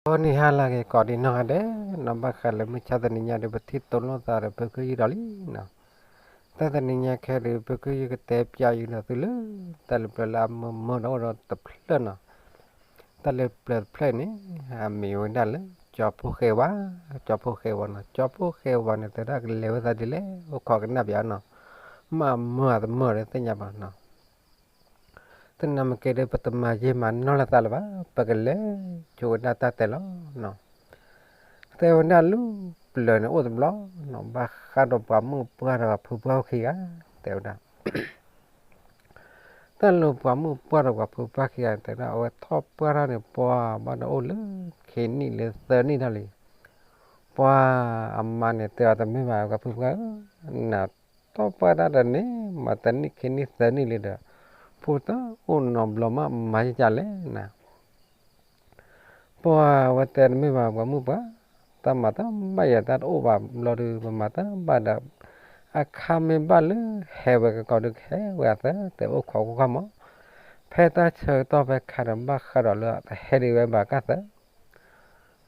ဂီၤနံၤဟါလၢအဂ့ၤ ကိးဒံးနီၢ်ဂၤဒဲးနီၤ, ဘၣ်ဃးလၢမုၢ်ဆါတနံၤညါဒီး ပထံၣ်တိၢ်လိာ်သးဒီး ဖုခ့ယုၢ်ဒီးလံနီၤ. တၢ်တနံၤညါခဲအံၤဒီး ဖုခ့ယုၢ်ကတဲပျးယုၢ်ဒီးသုလၢ တၢ်လၢပျၢၤလၢအမုာ်မုာ်ဒီးအိၣ်ဒီးတဖျၢၣ်နီၤ. တၢ်လၢပျၢၤတဖျၢၣ်န့ၣ် အမံၤဝဲဒၣ်လၢ ကၠီဖှိၣ်ဃဲဝါ, ကၠီဖှိၣ်ဃဲဝါနီၤ. ကၠီဖှိၣ်ဃဲဝါန့ၣ် တဲဒၣ်ကလဲၤဝဲသးဒ်လဲၣ် အိၣ်ခိးကနၣ်ပၠးနီၤ. မ့ၢ်အမုာ်အတမုာ်ဒီးသ့ၣ်ညါဘၣ်နီၤ. သနာ်က့ဒီး ပတမၤယံာ်မၤနီၢ်လိာ်သးလၢၤဘၣ်, ပကလဲၤဆိဝဲဒၣ်တၢ်တဲလီၤနီၤ. တဲဝဲဒၣ်လၢပျၢၤန့ၣ်အိၣ်တဘျီနီၤ, ဘၣ်ဃးဒီးပှၤမုၣ်ပှၢ်ဒီးပှၤဖုပှၢ်အိၣ်ခံဂၤ, တဲဝဲဒၣ် တၢ်လၢပှၤမုၣ်ပှၢ်ဒီးပှၤဖုပှၢ်ခံဂၤန့ၣ် တဲဒၣ်အဝဲထီၣ်ပှၢ်ထီၣ်န့ၣ် ပှၤဘၣ်ဒီးအိၣ်လၢခံနံၣ်လၢသၢနံၣ်ထီၣ်လံ. ပှၤအမါန့ၣ်တဲအီၤ တမ့ၢ်ဘၣ် ပှၤဖုပှၢ်ဧၢ, နထီၣ်ပှၢ်တၢ်ဒီးန့ၣ် မၤတနံၣ်ခံနံၣ်သၢနံၣ်လံဒီး ဖိတအိၣ်နီတဘျီမး မၤယကလဲၣ်နၤ. ပှၤဝဲတဲတမ့ၢ်ဘၣ် ပှၤမုၣ်ပှၢ်, တၢ်မၤတၢ်ဘၣ်ယၤတၢ်တအိၣ်ဘၣ်ဘျီဒီး ပမၤတၢ်ဘၣ်ဒီး အခါမ့ၢ်ဘၣ်လၢဟဲဝဲကကိးဒုးကဟဲဝဲအသး တဲအိၣ်ခိးကွၢ်မး, ဖဲတၢ်ဆၢကတီၢ်ဖဲခါဒီး ဘၣ်ဃးဒီးလၢတဟဲဒံးဝဲဘၣ်ကသၢ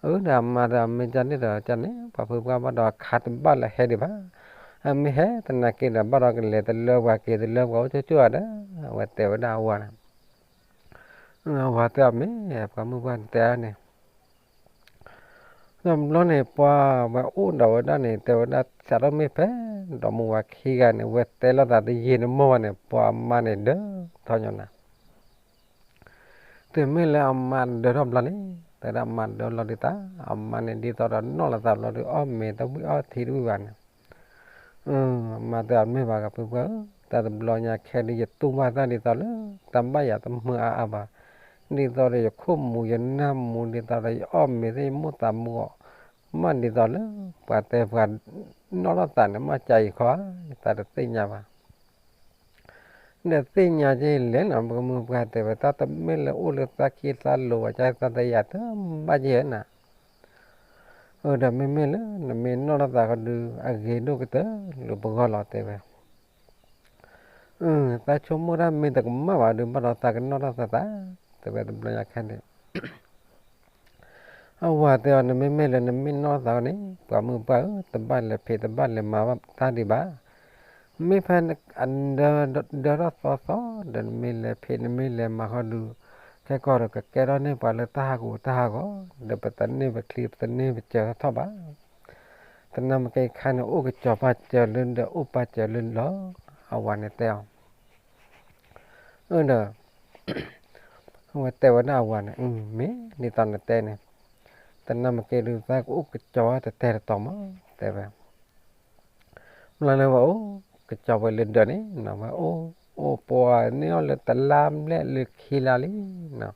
အၢ ဒီးအမါဒီး မ့ၢ်ကန့ၣ်ဒီးကန့ၣ် ပှၤဖုပှၢ်ဘၣ်ဒီးခါတဘၣ်လၢဟဲဒံးဘၣ်, အမ့ၢ်ဟဲသနာ်က့ဒီး ဘၣ်ဒီးကလဲၤတလၢပှၤက့ၤတလၢပှၤအိၣ်ကၠိၣ်ကၠိၣ်ဧါဒီး အဝဲတဲဝဲဒၣ်အဝၤန့ၣ်, အဝၤတဲအီၤမ့ၢ် ပှၤမုၣ်ပှၢ်တဲန့ၣ် ဒီးဘျီန့ၣ် ပှၤဝဲအိၣ်ဒီးဝဲဒၣ်န့ၣ် တဲဝဲဒၣ်စးထီၣ်မ့ၢ်ဖဲ ဒီးမုၢ်ဝၤခံဂၤန့ၣ် ဝဲတဲလိာ်သးတယံာ်တမီၢ်ဘၣ်န့ၣ် ပှၤအမါန့ၣ်ဒၢထီၣ်ညါနၤ. တုၤမ့ၢ်လၢအမါဒၢထီၣ်ဘျီန့ၣ် တဲဒၣ်အမါဒၢလီၤဒုးသး, အမါန့ၣ်ဒ်သိးဒီးနီၢ်လီၤသးဘျီဒီး အီၣ်မ့ၤတဝံၣ်အီထံတဝံၣ်ဘၣ်န့ၣ်, အမါတဲအီၤမ့ၢ်ဘၣ်ကဖုပှၢ်ဧၢ, တၢ်တဘျီညါခဲဒုး ယတူၢ်ဘၣ်တၢ်ဒ်သိးလၢ တၢ်ဘၣ်ယၤတမုာ်အါအါဘၣ်, ဒ်သိးဒီးယခိၣ်မူၤယနၢ်မူၤ ဒ်သိးဒီးယအီၣ်မ့ၤသ့ၣ်ယမိၣ်သးမူအီၤ, မ့ၢ်ဒ်သိးလၢပှၤတဲပှၤနီၢ်လီၤသးန့ၣ် မ့ၢ်ကယံၤခီဧါ, ယသးတသ့ၣ်ညါဘၣ် ဒီးသ့ၣ်ညါက့ၤလဲၣ်နီၤ, ပကမုၢ်ပှၢ်တဲဝဲ တၢ်တမ့ၢ်လၢအိၣ်လၢသးခံသးလိၤဝဲ ကသးတယၤတဘၣ်က့ၤနၤ, အၢ ဒီးမ့မ့ၢ်လၢ နမ့ၢ်နီၢ်လီၤသးကဒုး အဂ့ၤဒိၣ်ကတၢၢ်လၢပဂီၢ်လီၤတဲဝဲ, သးဆိကမိၣ်တၢ်မ့ၢ်တကမၣ်ဘၣ်ဒုး ဘၣ်ဒီးသးကနီၢ်ထီၣ်သးသး, တဲဝဲတဘျီညါခဲန့ၣ် အဝၤတဲအီၤ နမ့မ့ၢ်လၢနမ့ၢ်နီၢ်သးန့ၣ် ပှၤမုၢ်ပှၢ်ဧၢ, တဘၣ်လဲၤဖံးတဘၣ်လဲၤမၤဘၣ်တၢ်ဒံးဘၣ်, မ့ၢ်ဖဲအဒၢထီၣ်သီသီဒီး နမ့ၢ်လဲၤဖံးနမ့ၢ်လဲၤမၤဃီဒုး ခဲကီၢ်ဒီးကကဲထီၣ်န့ၢ်ပှၤလၢတၢ်ဟးဂူာ်တၢ်ဟးဂီၤ, ဒီးပတန့ၢ်ပချံပတန့ၢ်ပစၢၤထီၣ်ဘၣ်, သနာ်က့ခါန့ၣ် အိၣ်ကစီၤပာ်စၢၤလၢဒီးအိၣ်ပာ်စၢၤလၢလီၤ, အဝၤန့ၣ်တဲအီၤ အၢ ဒီး အဝဲတဲဝဲဒၣ်အဝၤန့ၣ် မ့ၢ်ဒ်သိးနတဲန့ၣ်, သနာ်က့ဒုး သးကအိၣ်ကစီၤတတဲတတီၤမး တဲဝဲ, မ့ၢ်လၢဝဲအိၣ်ကစီၤဝဲလၢဒၢးန့ၣ် ဝဲအိၣ် အိၣ်ပှၤန့ၢ်အီၤလၢတလါဘျဲၣ်လၢခံလါလံ, န့ၢ်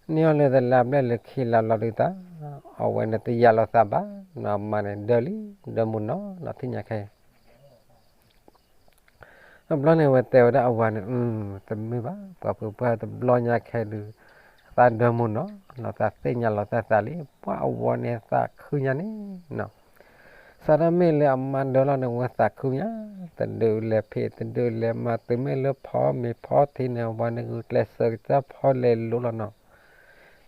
အီၤလၢတလါဘျဲၣ်လၢခံလါလီၤဒုးသး, အဝဲန့ၣ်တယာ်လိာ်သးဘၣ်, အမါန့ၣ်ဒၢလံ ဒၢမုၢ်နီၤ လီၤထံၣ်ညါခဲအံၤ တဘျီန့ၣ် အဝဲတဲဝဲဒၣ်အဝၤန့ၣ် တမ့ၢ်ဘၣ် ပှၤဖုပှၢ်တဘျီညါခဲဒုး သးဒၢမုၢ်နီၤ လီၤသးသ့ၣ်ညါလီၤသးသးလံ ပှၤအဝၤန့ၣ်သးခုညါန့ၣ်နီၤ, စးထီၣ်မ့ၢ်လၢအမါဒၢလီၤန့ၣ် ဝဲသးခုညါ, တဒုးလဲၤဖံး တဒုးလဲၤမၤ တုၤမ့ၢ်လၢဖီမ့ၤဖီထံးန့ၣ် အဝၤန့ၣ်ဂုာ်ကျဲးစၢးကစၢ်ဖီလဲၤလိၤလီၤနီၤ,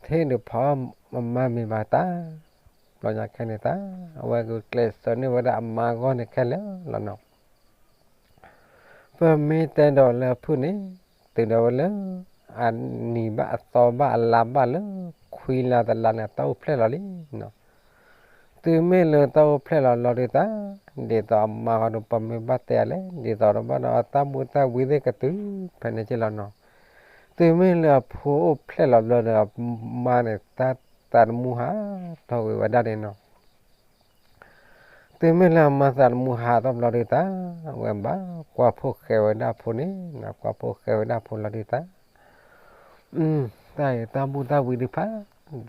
ထဲဒုးဖီမၤမ့ၤဘၣ်တၢ် ဘျီညါခဲန့ၣ်တၢ် အဝဲဂုာ်ကျဲးစၢးန့ၢ်ဝဲဒၣ်အမါဂီၢ်န့ၣ်ခဲလၢာ်လီၤနီၤ, ပမ့ၢ်တဲဒီးလၢအဖုၣ်န့ၣ် တုၤဒၣ်ဝဲလၢ အနံၤဘၣ်အသီဘၣ်အလါဘၣ်လၢ ခွံလါတလါန့ၣ် တၢ်အိၣ်ဖျဲၣ်လီၤလံနီၤ, တုၤမ့ၢ်လၢတၢ်အိၣ်ဖျဲၣ်လီၤလီၤဒုးတၢ် ဒ်သိးအမါဃီဒီး ပမ့ၢ်ဘၣ်တဲအလဲၣ် ဒ်သိးဒီးဘၣ်ဒီးအတၢ်ဘူၣ်တၢ်ဝံသ့ၣ်ကတုၤ ဖဲန့ၣ်က့လီၤနီၤ, တုၤမ့ၢ်လၢအဖိအိၣ်ဖျဲၣ်လီၤဘျီဒီး အမါန့ၣ် တၢ်သးသမူဟးထီၣ်ကွံာ်ဝဲဒၣ်န့ၣ်နီၤ တုၤမ့ၢ်လၢအမါသးသမူဟးထီၣ်ဘျီဒုးတၢ် အဝဲဘၣ်ကွၢ်ဖိၣ်ဃဲဝဲဒၣ်ဖိန့ၣ်နီၤ, ကွၢ်ဖိၣ်ဃဲဝဲဒၣ်ဖိလီၤဒုးတၢ် တၢ်အံၤတၢ်ဘူၣ်တၢ်ဝံဒုးဖး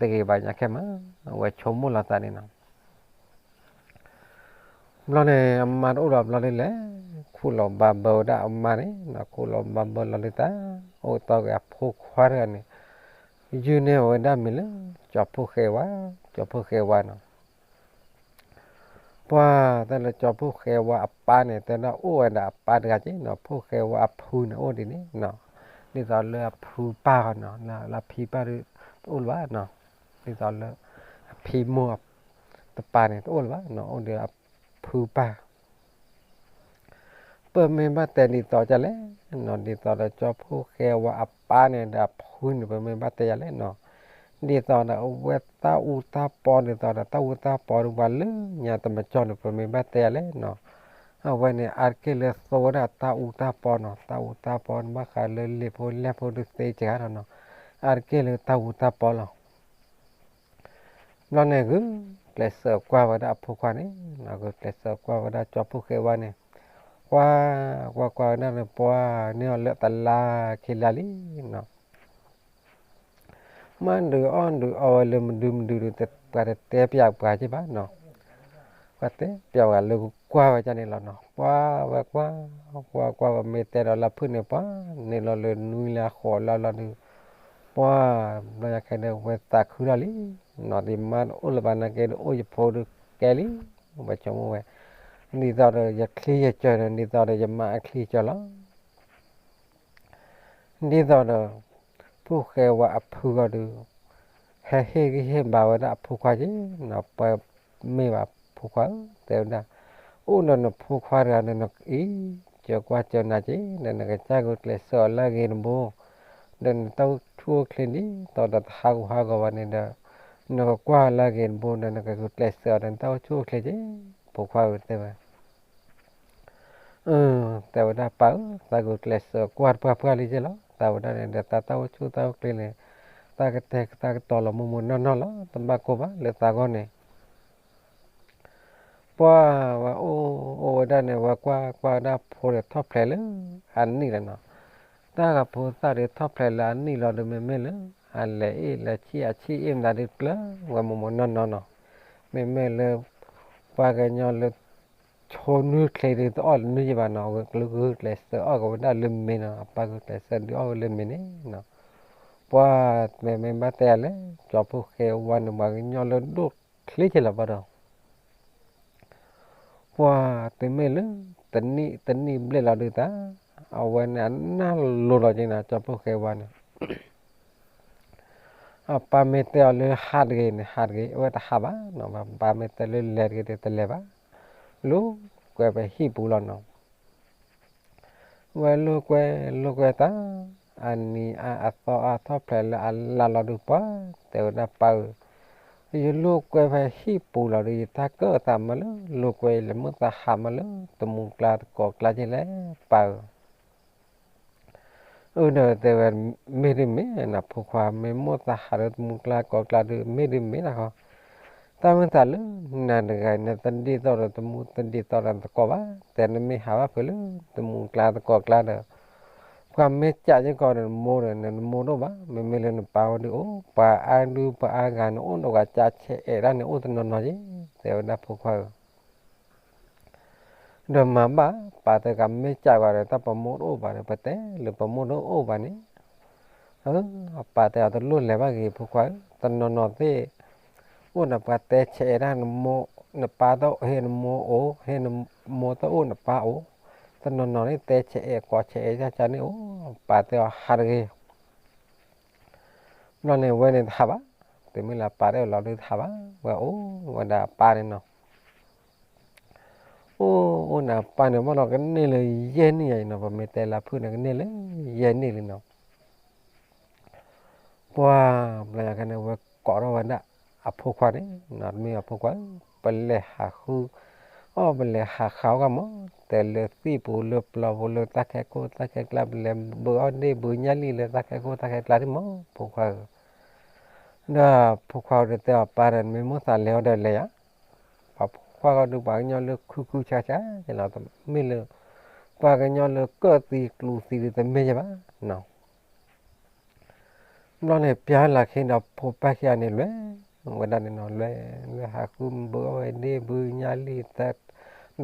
တဂ့ၤဘၣ်ညါခဲမး အဝဲဆိကမိၣ်လီၤသးန့ၣ်နီၤ ဘျီန့ၣ် အမါတအိၣ်ဒီးဘျီဒုးလဲၣ်, ခူၣ်လီၤဘၣ်ဘၢဝဲဒၣ်အမါန့ၣ်နီၤ, ခူၣ်လီၤဘၣ်ဘၢလီၤဒုးတၢ် အိၣ်တီၢ်က့ၤအဖိခွါတဂၤန့ၣ် ယုၢ်န့ၢ်ဝဲဒၣ်မံၤလၢ ကၠီၤဖိၣ်ဃဲဝါ, ကၠီၤဖိၣ်ဃဲဝါနီၤ ပှၤတၢ်လၢကၠီၤဖိၣ်ဃဲဝါအပၢ်န့ၣ် တဲဒၣ်အိၣ်ဝဲဒၣ်အပၢ်တဂၤက့နီၤ, ဖိၣ်ဃဲဝါအဖုန့ၣ်အိၣ်ဒ်န့ၣ်နီၤ, ဒ်သိးလၢအဖုပၢ်ဃီနီၤ, လၢအဖံပၢ်ဒုးတအိၣ်လၢၤဘၣ်နီၤ, ဒ်သိးလၢ ဖံမိၢ်တပၤန့ၣ် တအိၣ်လၢၤဘၣ်နီၤ, အိၣ်ဒီးအဖုပၢ် ပမ့ၢ်ဘၣ်တဲဒ်သိးဒ်လဲၣ်နီၤ, ဒ်သိးဒီးကၠီဖှိၣ်ဃဲဝါအပၢ်န့ၣ်ဒီးအဖုန့ၣ် ပမ့ၢ်ဘၣ်တဲယၤလဲၣ်နီၤ, ဒ်သိးဒီးအဝဲတၢ်အူတၢ်ပီ ဒ်သိးဒီးတၢ်အူတၢ်ပီဒီးပှၤလၢညါတမကၠီန့ၣ် ပမ့ၢ်ဘၣ်တဲယၤလဲၣ်နီၤ, အဝဲန့ၣ် အါတက့ၢ်လၢသိဝဲဒၣ်တၢ်အူတၢ်ပီနီၤ, တၢ်အူတၢ်ပီန့ၣ် ဘၣ်ဃးလၢလံာ်ဖိလဲၢ်ဖိဒုးသ့စှၤဒီးနီၤ, အါတက့ၢ်လၢတၢ်အူတၢ်ပီလီၤ. ဘျီန့ၣ်ဂုာ်ကျဲးစၢးကွၢ်ဝဲဒၣ်အဖိခွါန့ၣ်, ဂုာ်ကျဲးစၢးကွၢ်ဝဲဒၣ်ကၠီဖှိၣ်ဃဲဝါန့ၣ်, ကွၢ်, ကွၢ်ကွၢ်ဝဲဒၣ်န့ၣ် ပှၤန့ၢ်အီၤလၢတလါခံလါလံနီၤ, မ့ၢ်ဒုးအီၣ်ဒုးအီဝဲလၢမဒုမဒုဒီး ပှၤတတဲပျးပှၤက့ဘၣ်နီၤ, ပှၤတဲပျးဝဲလၢကွၢ်ဝဲဒၣ်န့ၣ်လီၤနီၤ, ပှၤဝဲကွၢ်, ကွၢ်ကွၢ်ဝဲမ့ၢ်တဲဒီးလၢဖုၣ်န့ၣ် ပှၤန့ၢ်လီၤလၢနွံလၢအဃိးလီၤလီၤဒီး ပှၤ ဘျီယၤခဲန့ၣ် ဝဲသးခုထီၣ်လံနီၤ, ဒ်မါတအိၣ်လၢၤဘၣ်နာ်က့ဒီး အိၣ်ယဖိဒုးကဲလံ, ဝဲဆိကမိၣ်ဝဲ, ဒ်သိးဒီးယချံယကၢၤဒီး ဒ်သိးဒီးယမါအချံကၢၤလီၤ. ဒ်သိးဒီး ဖှိၣ်ဃဲဝါအဖုဂီၢ်ဒီး ဟဲဟ့ၣ်ဂံၢ်ဟ့ၣ်ဘါဝဲဒၣ်အဖိခွါက့နီၤ, ပှၤမ့ၢ်ဘၣ်ဖိခွါဧၢ တဲဝဲဒၣ်, အိၣ်ဒီးနဖိခွါတဂၤဒီး နကအံးစၢၤကွၢ်စၢၤနၤက့ၤ ဒီးနကစၢ်ဂုာ်ကျဲးစၢးအီၤလၢအဂ့ၤတဘိ, ဒီးနတၢ်အိၣ်ဆူၣ်အိၣ်ချ့ဒ်သိးဒီးတဟးဂူာ်ဟးဂီၤဘၣ်န့ၣ်ဒီး နကကွၢ်လၢအဂ့ၤတဘိ ဒီးနကဂုာ်ကျဲးစၢးအီၤဒီးနတၢ်အိၣ်ဆူၣ်အိၣ်ချ့က့ၤ, ဖိခွါဧၢ တဲဝဲ တဲဝဲဒၣ်ပၢ်ဧၢ, သးဂုာ်ကျဲးစၢးကွၢ်တပှၢ်ပှၢ်လံက့လီၤ, သးဝဲဒၣ်န့ၣ်ဒီး သးတၢ်အိၣ်ဆူၣ်တၢ်အိၣ်ချ့န့ၣ် သးကတဲာ်ကတီၤလီၤမိၢ်မိၢ်နီၢ်နီၢ်လီၤ, တဘၣ်ကိၢ်ဘၣ်လၢသးဂီၢ်န့ၣ် ပှၤဝဲအိၣ်အိၣ်ဝဲဒၣ်န့ၣ် ဝဲကွၢ်ကွၢ်ဝဲဒၣ်ဖိဒီးထီၣ်ဖျဲးလၢအနံၣ်လီၤနီၤ, တၢ်ဂၤဖိသၣ်ဒီးထီၣ်ဖျဲးလၢအနံၣ်လီၤဒီး မ့မ့ၢ်လၢ အလဲၤအ့ၣ်လဲၤဆံၣ်အဆံၣ်အ့ၣ်မနုၤဒီး ကျၢၤဝဲမိၢ်မိၢ်နီၢ်နီၢ်နီၤ, မ့မ့ၢ်လၢ ပှၤကညီလၢ ဆိနွံချ့ဒီးတအီၣ်လၢနွံယံၤဘၣ်နီၤ, အဝဲကလုာ်ဂုာ်ကျဲးစၢးအီၣ်က့ၤဝဲဒၣ်လၢမ့ၤနီၤ, အပၢ်ဂုာ်ကျဲးစၢးဒုးအီၣ်ဝဲလၢမ့ၤန့ၣ်နီၤ, ပှၤမ့မ့ၢ်ဘၣ်တဲယၤလဲၣ်, ကၠီဖှိၣ်ဃဲဝါန့ၣ် ပှၤကညီလၢဒိၣ်ချ့က့လီၤဘၣ်ဒီး ပှၤတုၤမ့ၢ်လၢ တနံၣ်တနံၣ်ဘျဲၣ်လီၤဒုးသး, အဝဲန့ၣ်အနၢ်လိၤလီၤက့နီၤ, ကၠီဖှိၣ်ဃဲဝါန့ၣ် အပၢ်မ့ၢ်တဲအီၤလၢဟးတဂ့ၤန့ၣ် ဟးတဂ့ၤ, အဝဲတဟးဘၣ်နီၤ, ပၢ်မ့ၢ်တဲလၢလဲၤတဂ့ၤဒီး တလဲၤဘၣ်, လိာ်ကွဲဖဲဟံၣ်ပူၤလီၤနီၤ. ဝဲလိာ်ကွဲ လိာ်ကွဲသး, အနံၤအါအသီအါထီၣ်ဖျဲးလၢအလါလီၤဒုး ပှၤတဲဝဲဒၣ်ပၢ်ဧၢ, ယလိာ်ကွဲဖဲဟံၣ်ပူၤလီၤဒီး ယတၢ်ကၢၣ်သးမးလၢ လိာ်ကွဲလၢမိၢ်သးဟးမးလၢ တမူကျါတကိးကျါက့လဲၣ် ပၢ်ဧၢ. အၢ ဒီးတဲဝဲ မ့ၢ်ဒ်မ့ၢ်နဖိခွါ, မ့ၢ်မိၢ်သးဟးလၢတမူကျါကိးကျါဒီး မ့ၢ်ဒ်မ့ၢ်နဃီ, တၢ်မ့ၢ်သးလၢနၤတဂၤအံၤ နတဒ်သိးဒီးတမူ တဒ်သိးဒီးတကိးဘၣ်, တဲနမ့ၢ်ဟးဘၣ်ဖဲလၢတမူကျါတကိးကျါဒီး ပှၤမ့ၢ်ကးယကီးဒီးနမိၢ်ဒီး နနမိၢ်တအိၣ်ဘၣ်, မ့မ့ၢ်လၢနပၢ်ဝဲဒုးအိၣ်, ပှၤအါဒုးပှၤအါဂၤန့ၣ် အိၣ်ဒီးပှၤကးဆဲးအဲးဒၣ်န့ၣ် အိၣ်တနီၤနီၤက့, တဲဝဲဒၣ်ဖိခွါဧၢ ဒီးမၤဘၣ်, ပၢ်တဲကမ့ၢ်ကးကွၢ်ဒီး တၢ်ပမိၢ်တအိၣ်ဘၣ်ဒီး ပတဲလၢပမိၢ်တအိၣ်ဘၣ်န့ၣ်, အၢ အပၢ်တဲအီၤတလိၣ်လဲၤဘၣ်ဂ့ၤ ဖိခွါဧၢ, တနီၤနီၤသ့ၣ် အိၣ်ဒီးပှၤတဲဆဲးအဲးဒၣ်နမိၢ်, နပၢ်တအိၣ်ဟ့ၣ်နမိၢ်အိၣ်, ဟ့ၣ်နမိၢ်တအိၣ်နပၢ်အိၣ်, တနီၤနီၤန့ၣ်တဲဆဲးအဲးကိးဆဲးအဲးကၠၢ်ကၠၢ်န့ၣ်အိၣ်, ပၢ်တဲအီၤဟးတဂ့ၤ ဘျီန့ၣ် ဝဲန့ၣ်တဟးဘၣ်, တုၤမ့ၢ်လၢပၢ်တအိၣ်လီၤဒုးတဟးဘၣ်, ဝဲအိၣ်ဝဲဒၣ်အပၢ်န့ၣ်နီၤ, အိၣ်အိၣ်န့ၣ်အပၢ်န့ၣ် ဘၣ်လီၤကန့ၢ်လၢယဲၢ်နံၣ်ယၤအံၤနီၤ, ပမ့ၢ်တဲလၢဖုၣ်န့ၣ် ကန့ၢ်လၢယဲၢ်နံၣ်လံနီၤ, ပှၤ ဘျီယၤခဲန့ၣ် ဝဲကိးထီၣ်ဝဲဒၣ်အဖိခွါန့ၣ်နီၤ, တမ့ၢ်အဖိခွါဧၢ, ပလဲၤဟးဃု အီၣ်ပလဲၤဟးဃးအီၣ်ဂၤမး, တဲလၢသံၣ်ပူၤလၢပျီပူၤလၢတၢ်ခဲခိၣ်တၢ်ခဲကျါ ပလဲၤဘုးအီၣ်ဒ့ၣ်ဘုးညၣ်လံၢ်လၢတၢ်ခဲခိၣ်တၢ်ခဲကျါဒံးမး ဖိခွါဧၢ, ဒီးဖိခွါဒီးတဲအီၤပၢ်ဒီး နမ့ၢ်မိၢ်သးလဲၤအီၤဒီးလဲၤယၤ, ပှၤဖိခွါဂီၢ်ဒုးပှၤကညီလၢခုခုဆါဆါက့လီၤ, မ့ၢ်လၢ ပှၤကညီလၢကၢၣ်သံကျူသံဒုးတမ့ၢ်ယၤဘၣ်နီၤ ဘျီန့ၣ် ပျၢ်လၢခံဒီးဖိပၢ်ခံဂၤန့ၣ် လဲၤဝဲဒၣ်န့ၣ်နီၤ, လဲၤ လဲၤဟးဃုဘုးအီၣ်ဝဲဒ့ၣ်ဘုးညၣ်လံၢ်တၢ်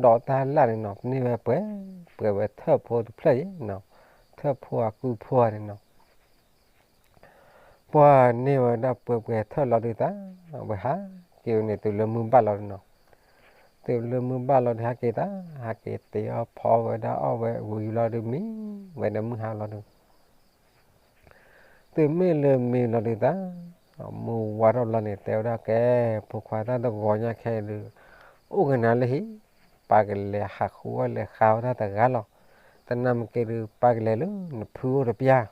ဒီးတၢ်လၣ်န့ၣ်နီၤ, န့ၢ်ဝဲပှဲၤ ပှဲၤဝဲထၢၣ်ဖိတဖျၢၣ်အံၤနီၤ, ထၢၣ်ဖိအကုဖိဧါန့ၣ်နီၤ, ပှၤန့ၢ်ဝဲဒၣ်ပှဲၤပှဲၤထၢၣ်လီၤဒုးသး, ဝဲဟးက့ၤဝဲန့ၣ် တုၤလၢမုၢ်ဘၣ်လီၤဒုးနီၤ, တုၤလၢမုၢ်ဘၣ်လီၤဒုး ဟးက့ၤသး, ဟးက့ၤတ့အီၣ်ဖီဝဲဒၣ်အီၣ်ဝဲဝံၤလီၤဒုး မံဝဲဒီးမုၢ်ဟါလီၤဒုး တုၤမ့ၢ်လၢမံလီၤဒုးသး, မုၢ်ဝါထီၣ်ဘျီန့ၣ် တဲဝဲဒၣ်ကဲ, ဖိခွါတၢ်တဂီၤညါခဲအံၤဒုး အိၣ်ကနၤလၢဟံၣ်, ပၢ်ကလဲၤဟးဃုအီၣ်လဲၤဃါဝဲဒၣ်တဂၤလီၤ. သနာ်က့ဒုး ပၢ်ကလဲၤလၢနဖုအိၣ်တပျၢ်.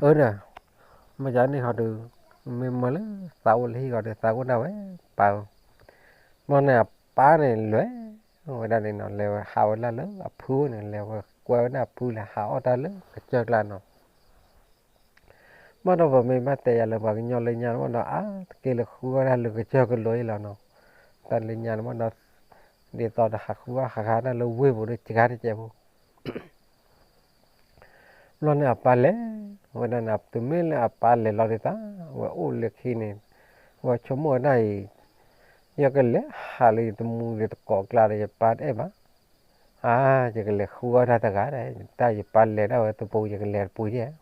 အၢဒီး မ့ၢ်ကန့ၣ်ဟီဒုး မ့ၢ်မၢလၢသးအိၣ်လၢဟံၣ်ဂီၤဒီး သးအိၣ်ဒၣ်ဝဲပၢ်ဧၢ. ဘျီန့ၣ်အပၢ်န့ၣ်လဲၤဝဲဒၣ်န့ၣ်နီၤ, လဲၤဝဲဟးဝဲဒၣ်လၢအဖုန့ၣ်, လဲၤဝဲကွဲဝဲဒၣ်အဖုလဲၤဟးအီၣ်တၢ်လၢကစၢၢ်ကျါနီၤ. ဘၣ်ဒီးပမ့ၢ်ဘၣ်တဲယၤလၢပှၤကညီလၢညါန့ၣ်ဘၣ်ဒီး အါတက့ၢ်လၢဃုအီၣ်တၢ်လၢကစၢၢ်ကလိအံၤလီၤနီၤ. တၢ်လၢညါန့ၣ်ဘၣ်ဒီး ဒ်သိးဒီးဟးဃုအီၣ်ဟးဃါတၢ်လၢဝ့ၢ်ပူၤဒီးစှၤတကဲးဖိ ဘျီန့ၣ်အပၢ်လဲၤဝဲဒၣ်န့ၣ်, တုၤမ့ၢ်လၢအပၢ်လဲၤလီၤဒ်သး ဝဲအိၣ်လၢခံန့ၣ်, ဝဲဆိကမိၣ်ဝဲဒၣ်အံၤ, ယကလဲၤဟးလၢယတမူယတကိးကျါဒီး ယပၢ်တအဲၣ်ဘၣ်. အါ, ယကလဲၤဃုအီၣ်တၢ်တဂၤဒီး တၢ်ယပၢ်လဲၤဒၣ်ဝဲတပူၤ ယကလဲၤတပူၤယဲၢ်.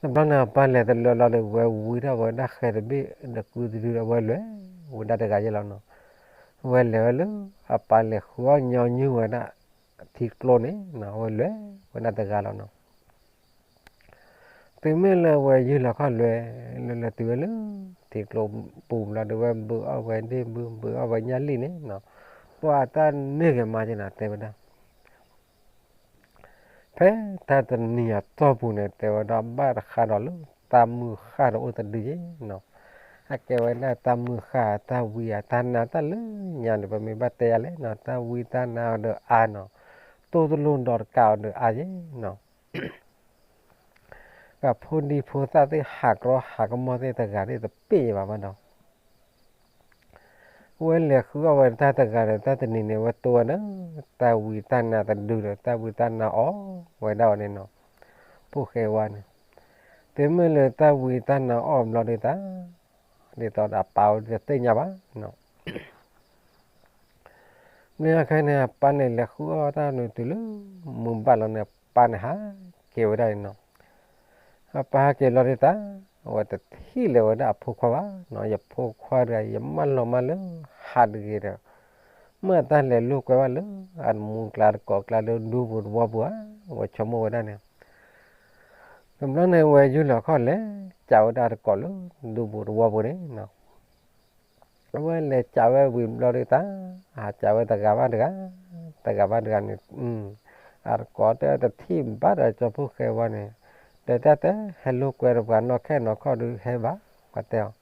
တဘျီန့ၣ်အပၢ်လဲၤတလၢလီၤဒီး ဝဲဝံထီၣ်ဝဲဒၣ်ဃဲတဘ့ၣ်ဒီးကုတဒုဒီး ဝဲလဲၤဝဲဒၣ်တဂၤယဲၢ်လီၤနီၤ. ဝဲလဲၤဝဲလၢ အပၢ်လဲၤဃုအီၣ်ညီနုၢ်ဝဲဒၣ်ထံကျိန့ၣ်နီၤ, ဝဲလဲၤဝဲဒၣ်တဂၤလီၤနီၤ. တုၤမ့ၢ်လၢဝဲယုၢ်လီၤခီၣ်လဲၤ, လဲၤလဲၤတုၤဝဲလၢထံကျိပူၤဘျီဒီး ဝဲဘုးအီၣ်ဝဲဒ့ၣ်ဘု ဘုးအီၣ်ဝဲညၣ်လံၣ်န့ၣ်နီၤ, ပှၤတၢ်န့ၢ်ဂ့ၤမးက့နီၤ တဲဝဲဒၣ် ဖဲတၢ်တနံၤအတီၢ်ပူၤန့ၣ် တဲဝဲဒၣ်ဘၣ်တဃါဒီးလၢတၢ်မုၢ်ဃၢ်ဒီးအိၣ်တဒုယဲၢ်နီၤ. အကဲဝဲဒၣ်တၢ်မုၢ်ဃၢ် တၢ်ဝံအတၢ်နါတၢ်လၢညါန့ၣ် ပမ့ၢ်ဘၣ်တဲယၤလဲၣ်နီၤ, တၢ်ဝံတၢ်နါအီၤဒီးအါနီၤ, တိၢ်တလိၣ်ဒီးတကးအီၤဒီးအါယဲၢ်နီၤ. ကဖိဒံဖိသၣ်သ့ၣ်ဟးကြီဟးကမီၢ်သ့ၣ်တဂၤသ့ၣ်တပ့ၢ်ယဲၢ်ဘၣ်ဘၣ်ဒီး ဝဲလဲၤဃုအီၣ်ဝဲတၢ်တဂၤဒီး တၢ်တနံၤန့ၣ် ဝဲတိၢ်ဝဲဒၣ် တၢ်ဝံတၢ်နါတဒုဒီး တၢ်ဝံတၢ်နါအီၣ်ဝဲဒၣ်ဝဲန့ၣ်နီၤ. ဖိၣ်ဃဲဝါန့ၣ် တုၤမ့ၢ်လၢတၢ်ဝံတၢ်နါအီၣ်ဘျီဒ်သး ဒ်သိးဒီးအပၢ်ဝဲတသ့ၣ်ညါဘၣ်နီၤ. မ့ၢ်အခဲန့ၣ် အပၢ်န့ၣ်လဲၤဃုအီၣ်တၢ်န့ၣ်တုၤလၢ မုၢ်ဘၣ်လီၤန့ၣ် အပၢ်န့ၣ်ဟးက့ၤဝဲဒၣ်န့ၣ်နီၤ. အပၢ်ဟဲက့ၤလီၤဒ်သး အဝဲတထံၣ်လၢၤဝဲဒၣ်အဖိခွါဘၣ်နီၤ, ယဖိခွါတဂၤ ယမၢလီၤမၢ်လၢဟးတဂ့ၤဒီး မ့ၢ်အတၢ်လဲၤလိာ်ကွဲဘၣ်လၢအတမူကျါတကိးကျါလၢဒူပူၤတဝီပူၤဧါ, ဝဲဆိကမိၣ်ဝဲဒၣ်န့ၣ်. တဘျီန့ၣ် ဝဲယုၢ်လီၤခီၣ်လဲၤ ကးဝဲဒၣ်တကိးလၢဒူပူၤတဝီပူၤန့ၣ်နီၤ. အဝဲလဲၤကးဝဲဝံၤဘျီဒ်သး ဟးကးဝဲတဂၤဘၣ်တဂၤ တဂၤဘၣ်တဂၤန့ၣ်, အတကိးတဲတထံၣ်ဘၣ်ဒီးကၠီဖိၣ်ဃဲဝါန့ၣ်, ဒီးတၢ်တဲဟဲလိာ်ကွဲဒီးပှၤနီၢ်ခဲနီၢ်ခီၣ်ဒုးဟဲဘၣ် ပှၤတဲအီၤ,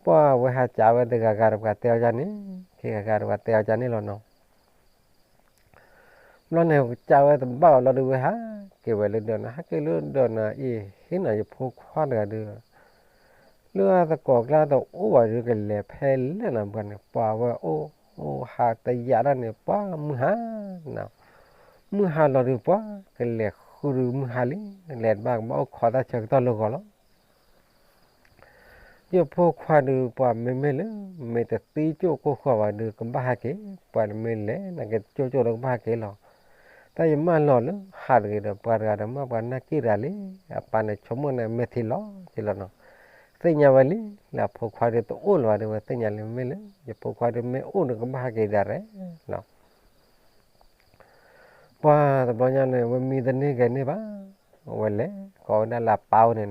ပှၤဝဲဟးကးဝဲတဂၤဂၤဒီးပှၤတဲအီၤယါန့ၣ်, ခံဂၤဂၤဒီးပှၤတဲအီၤယါန့ၣ်လီၤနီၤ. ဘျီန့ၣ် ကးဝဲတဘၣ်အီၤလီၤဒုး ဝဲဟးက့ၤဝဲလၢဒၢးန့ၣ်, ဟဲက့ၤလၢဒၢးန့ၣ်အံၤ ဟ့ၣ်နီၤ ယဖိခွါတဂၤဒုး လၢအသကိးကျါတအိၣ်ဘၣ်ဒုး ကလဲၤဖဲလဲၣ်နီၤ, ပှၤန့ၣ် ပှၤဝဲအိၣ် အိၣ်ဟးတယာ်ဒၣ်န့ၣ် ပှၤမုၢ်ဟါ မုၢ်ဟါလီၤဒုး ပှၤကလဲၤဃုဒုးမုၢ်ဟါလံ, လဲၤတဘၣ်ကဘၣ်အိၣ်ခိးတၢ်ဆၢကတီၢ်လၢဂီၤလီၤ. ယဖိခွါဒုး ပှၤမ့မ့ၢ်လၢ မ့ၢ်တသံကၠိၣ်ကိၢ်ဃီဘၣ်ဒုး ကဘၣ်ဟဲက့ၤ, ပှၤတမ့ၢ်လဲၤ နကကၠိၣ်ကၠိၣ်ဒီးကဘၣ်ဟဲက့ၤလီၤ. တၢ်ယမၢလီၤလၢဟးတဂ့ၤဒီး ပှၤတဂၤဒီးမၢပှၤနၢ်က့ၣ်တဂၤလံ, အပၢ်န့ၣ်ဆိကမိၣ်န့ၣ် မဲာ်ထံလီၤက့ၤလီၤနီၤ. သ့ၣ်ညါဝဲလံ လၢအဖိခွါဒုးတအိၣ်လၢၤဘၣ်ဒုး ဝဲသ့ၣ်ညါလံ မ့မ့ၢ်လၢ ယဖိခွါဒုးမ့ၢ်အိၣ်ဒီးကဘၣ်ဟဲက့ၤဒၣ်ရဲၣ်လီၤ. ပှၤတဘျီညါန့ၣ် ဝဲမံတန့ၢ်ဂဲၤန့ၢ်ဘၣ်, ဝဲလဲၤကိးဝဲဒၣ်လၢအပၢ်အိၣ်န့ၣ်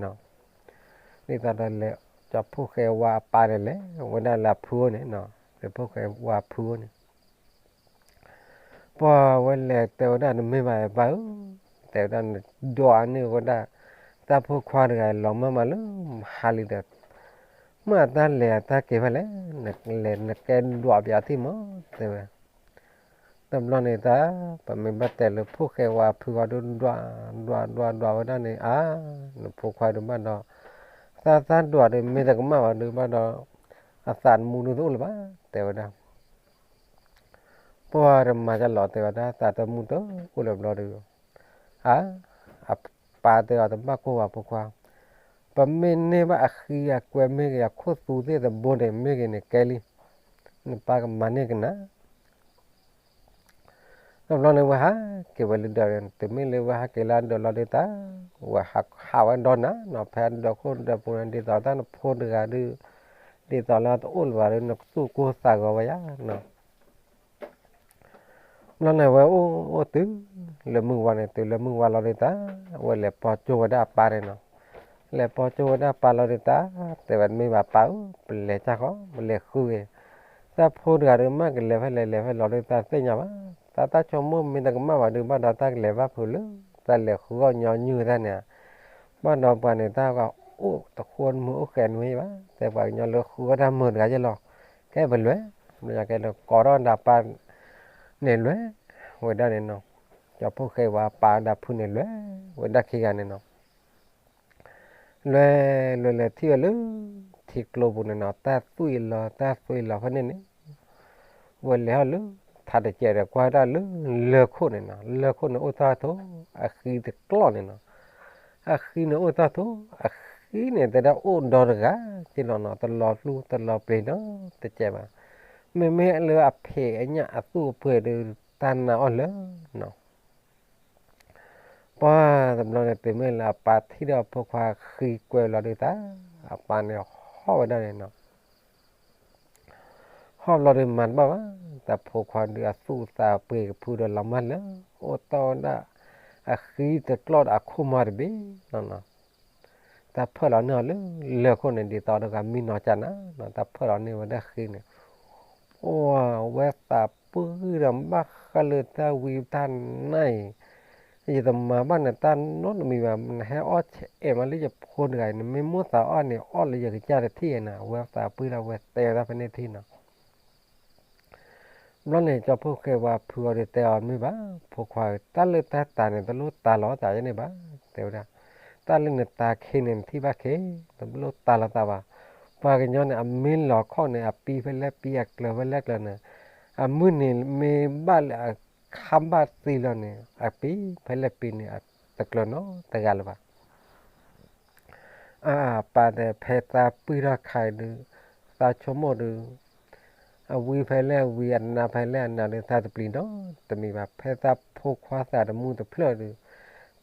နီၤ. ဒ်သိးဒီးလဲၤ ကၠီဖိၣ်ဃဲဝါအပၢ်န့ၣ်လဲၤ ဝဲဒၣ်လၢအဖုအိၣ်န့ၣ်နီၤ, လၢဖိၣ်ဃဲဝါအဖုအိၣ်န့ၣ် ပှၤဝဲလဲၤတဲဝဲဒၣ် နမ့ၢ်ဘၣ်အပၢ်ဧၢ, တဲဝဲဒၣ်နဒွးန့ၢ်ဝဲဒၣ် တၢ်ဖိခွါတဂၤလီၤမၢ်မးလၢမဟါလံဒီး မ့ၢ်အတၢ်လဲၤအတၢ်က့ၤဖဲလဲၣ်, နလဲၤနကဲဒွးပျးထံၣ်မး တဲဝဲ. တဘျီန့ၣ်တၢ် ပမ့ၢ်ဘၣ်တဲလၢဖိၣ်ဃဲဝါအဖုအီၤဒုး ဒွး ဒွး ဒွး ဒွးဝဲဒၣ်န့ၣ် အါ နဖိခွါဒုးဘၣ်ဒီး သးသးဒွးဒုး မ့ၢ်တကမၣ်ဘၣ်ဒုးဘၣ်ဒီး အသးတမူဒုးတအိၣ်လၢၤဘၣ် တဲဝဲဒၣ်. ပှၤတမၤကလီၤတဲဝဲဒၣ် သးတမူတအိၣ်လၢၤဘျီဒုး အါ အပၢ်တဲအီၤတဘၣ်ကိၢ်ဘၣ်ဖိခွါ, ပမ့ၢ်န့ၢ်ဘၣ်အဃံအကွဲမ့ၢ်ဂ့ၤ အခိၣ်သူသ့ၣ်တဘိန့ၣ်မ့ၢ်ဂ့ၤန့ၣ် ကဲလံ, နပၢ်ကမၤန့ၢ်ကနၤ တဘျီန့ၣ် ဝဲဟးက့ၤဝဲလၢဒၢးန့ၣ် တုၤမ့ၢ်လၢဝဲဟးက့ၤလၢအဒၢးလီၤဒုးတၢ် ဝဲဟးဝဲဒီနၤနီၤ ဖဲအဒၢးခိၣ်ဒၢးပူၤန့ၣ် ဒ်သိးတၢ်နဖိတဂၤဒုး ဒ်သိးလၢအတအိၣ်လၢၤဘၣ်ဒုး နသူၣ်ကိၢ်သးဂီၤဝဲယါနီၤ. ဘျီန့ၣ် ဝဲအိၣ်အိၣ်တုၤလၢမုၢ်ဝါန့ၣ် တုၤလၢမုၢ်ဝါလီၤဒုးတၢ် ဝဲလဲၤပိာ်ကၠိဝဲဒၣ်အပၢ်န့ၣ်နီၤ. လဲၤပိာ်ကၠိဝဲဒၣ်ပၢ်လီၤဒုးတၢ်, တဲဝဲတမ့ၢ်ဘၣ်ပၢ်ဧၢ, ပလဲၤတၢ်ဃီ ပလဲၤဃုဂ့ၤ, တၢ်ဖိတဂၤဒုးမ့ၢ်ကလဲၤဖဲလဲၣ်လဲၤဖဲလဲၣ်ဒုးတၢ်သ့ၣ်ညါဘၣ်, တၢ်တၢ်ဆိကမိၣ်မ့ၢ်တကမၣ်ဘၣ်ဒုး ဘၣ်ဒီးတၢ်ကလဲၤဘၣ်ဖုးလၢ တၢ်လဲၤဃုအီၣ်ညီနုၢ်တၢ်န့ၣ်, ဘၣ်ဒီးပှၤန့ၣ် တၢ်ဂီၤအိၣ်တဃိတမုာ်အိၣ်ဃဲးနွံဘၣ်, တဲပှၤကညီလၢဃုအီၣ်တၢ်မုာ်တဂၤယဲလီၤ, ကဲပလဲၤ, မ့ၢ်ကဲလၢကိးထီၣ်ဒၣ်ပၢ်န့ၣ်လဲၤဝဲဒၣ်န့ၣ်နီၤ, ကၠီဖီၣ်ဃဲဝဲပၢ်ဒၣ်ဖုန့ၣ်လဲၤဝဲဒၣ်ခံဂၤန့ၣ်နီၤ လဲၤလဲၤလဲၤထံၣ်ဝဲလၢ ထံကျိပူၤန့ၣ်နီၤ တၢ်သွံၣ်လီၤတၢ်သွံၣ်လီၤဖဲန့ၣ်န့ၣ်, ဝဲလဲၤဟီၣ်လၢ ထးတစဲးဒီးကွၢ်ဒၣ်လၢလၢၢ်ခိၣ်န့ၣ်နီၤ လၢၢ်ခိၣ်န့ၣ်အိၣ်တၢ်ထိၣ်, အဃံတကျီၢ်န့ၣ်နီၤ, အဃံန့ၣ်အိၣ်တၢ်ထိၣ်, အဃံန့ၣ်တဲဒၣ်အိၣ်ဒီတဂၤက့လီၤနီၤ တလီၤပျံၤနီတစဲးဘၣ်, မ့မ့ၢ်လၢအဖံးအညၣ်အသူၣ်အပှ့ၤဒုး တၢ်နာ်အီၤလၢာ်နီၤ ပှၢ်တဘျီန့ၣ် တုၤမ့ၢ်လၢအပၢ်ထံၣ်ဒီးအဖိခွါဃံကွဲလီၤဒုးတၢ်, အပၢ်န့ၣ်ဟီၣ်ဝဲဒၣ်န့ၣ်နီၤ, ဟီၣ်ဘျီဒုးမၤတဘၣ်ဘၣ်, တၢ်ဖိခွါဒုးအသူၣ်အသးပှ့ၤကဖုဒီးလီၤမၢ်လၢ အိၣ်တီၢ်ဝဲဒၣ် အဃံတကျီၢ်ဒီးအခိၣ်မီၤတဘ့ၣ်နီၤနီၤ တၢ်ဖၢၣ်လီၤန့ၢ်အီၤလၢလၢၢ်ခိၣ်န့ၣ် ဒ်သိးဒီးဂၤမံနီၤကၢ်နၤနီၤ တၢ်ဖၢၣ်လီၤန့ၢ်ဝဲဒၣ်ဃံန့ၣ်, အိၣ်ဝဲသးပှၢ်ဒီးဘၣ်ဃးလၢတၢ်ဝံတၢ်နါအံၤ, ယတမၤဘၣ်နတၢ်နီတမံၤဘၣ်, နဟဲအီၣ်ဆဲးအဲၣ်မးလၢယဖိတဂၤအံၤ, နမ့ၢ်မိၣ်သးအီၣ်န့ၣ် အီၣ်လၢယကစၢ်တထံၣ်နၤ, ဝဲသးပှၢ်ဒီးဝဲတဲဝဲဒၣ်ဖဲန့ၣ်ထံၣ်နီၤ ဘျီန့ၣ် ကၠီဖီၣ်ဃဲဝဲဖုအီၤဒုးတဲအီၤမ့ၢ်ဘၣ်, ဖိခွါဧၢ, တၢ်လၢတၢ်တၤန့ၣ် တလိၣ်တၤလီၤသးယဲန့ၣ်ဘၣ်, တဲဝဲဒၣ်, တၢ်လၢနတၤခ့န့ၣ် နထံၣ်ဘၣ်ခ့, တလိၣ်တၤလီၤသးဘၣ်, ပှၤကညီန့ၣ် အမ့ၢ်လီၤခီၣ်န့ၣ် အပံဖဲလဲၣ်ပံ အကျၢၤဖဲလဲၣ်ကျၢၤန့ၣ်, အမုၢ်နံၤမ့ၢ်ဘၣ်လၢအခါဘၣ်သံလီၤန့ၣ် အပံဖဲလဲၣ်ပံန့ၣ် တကျၢၤနီတဂၤလၢၤဘၣ် အပၢ်တဲ ဖဲသးပှၢ်ထီၣ်ခါအံၤဒုး သးဆိကမိၣ်ဒုး အဝံဖဲလဲၣ်အဝံ အနါဖဲလဲၣ်အနါဒုး သးတပျံၤနီတမံၤဘၣ်. ဖဲသးဖိခွါသးတမူတဖျၢၣ်ဒုး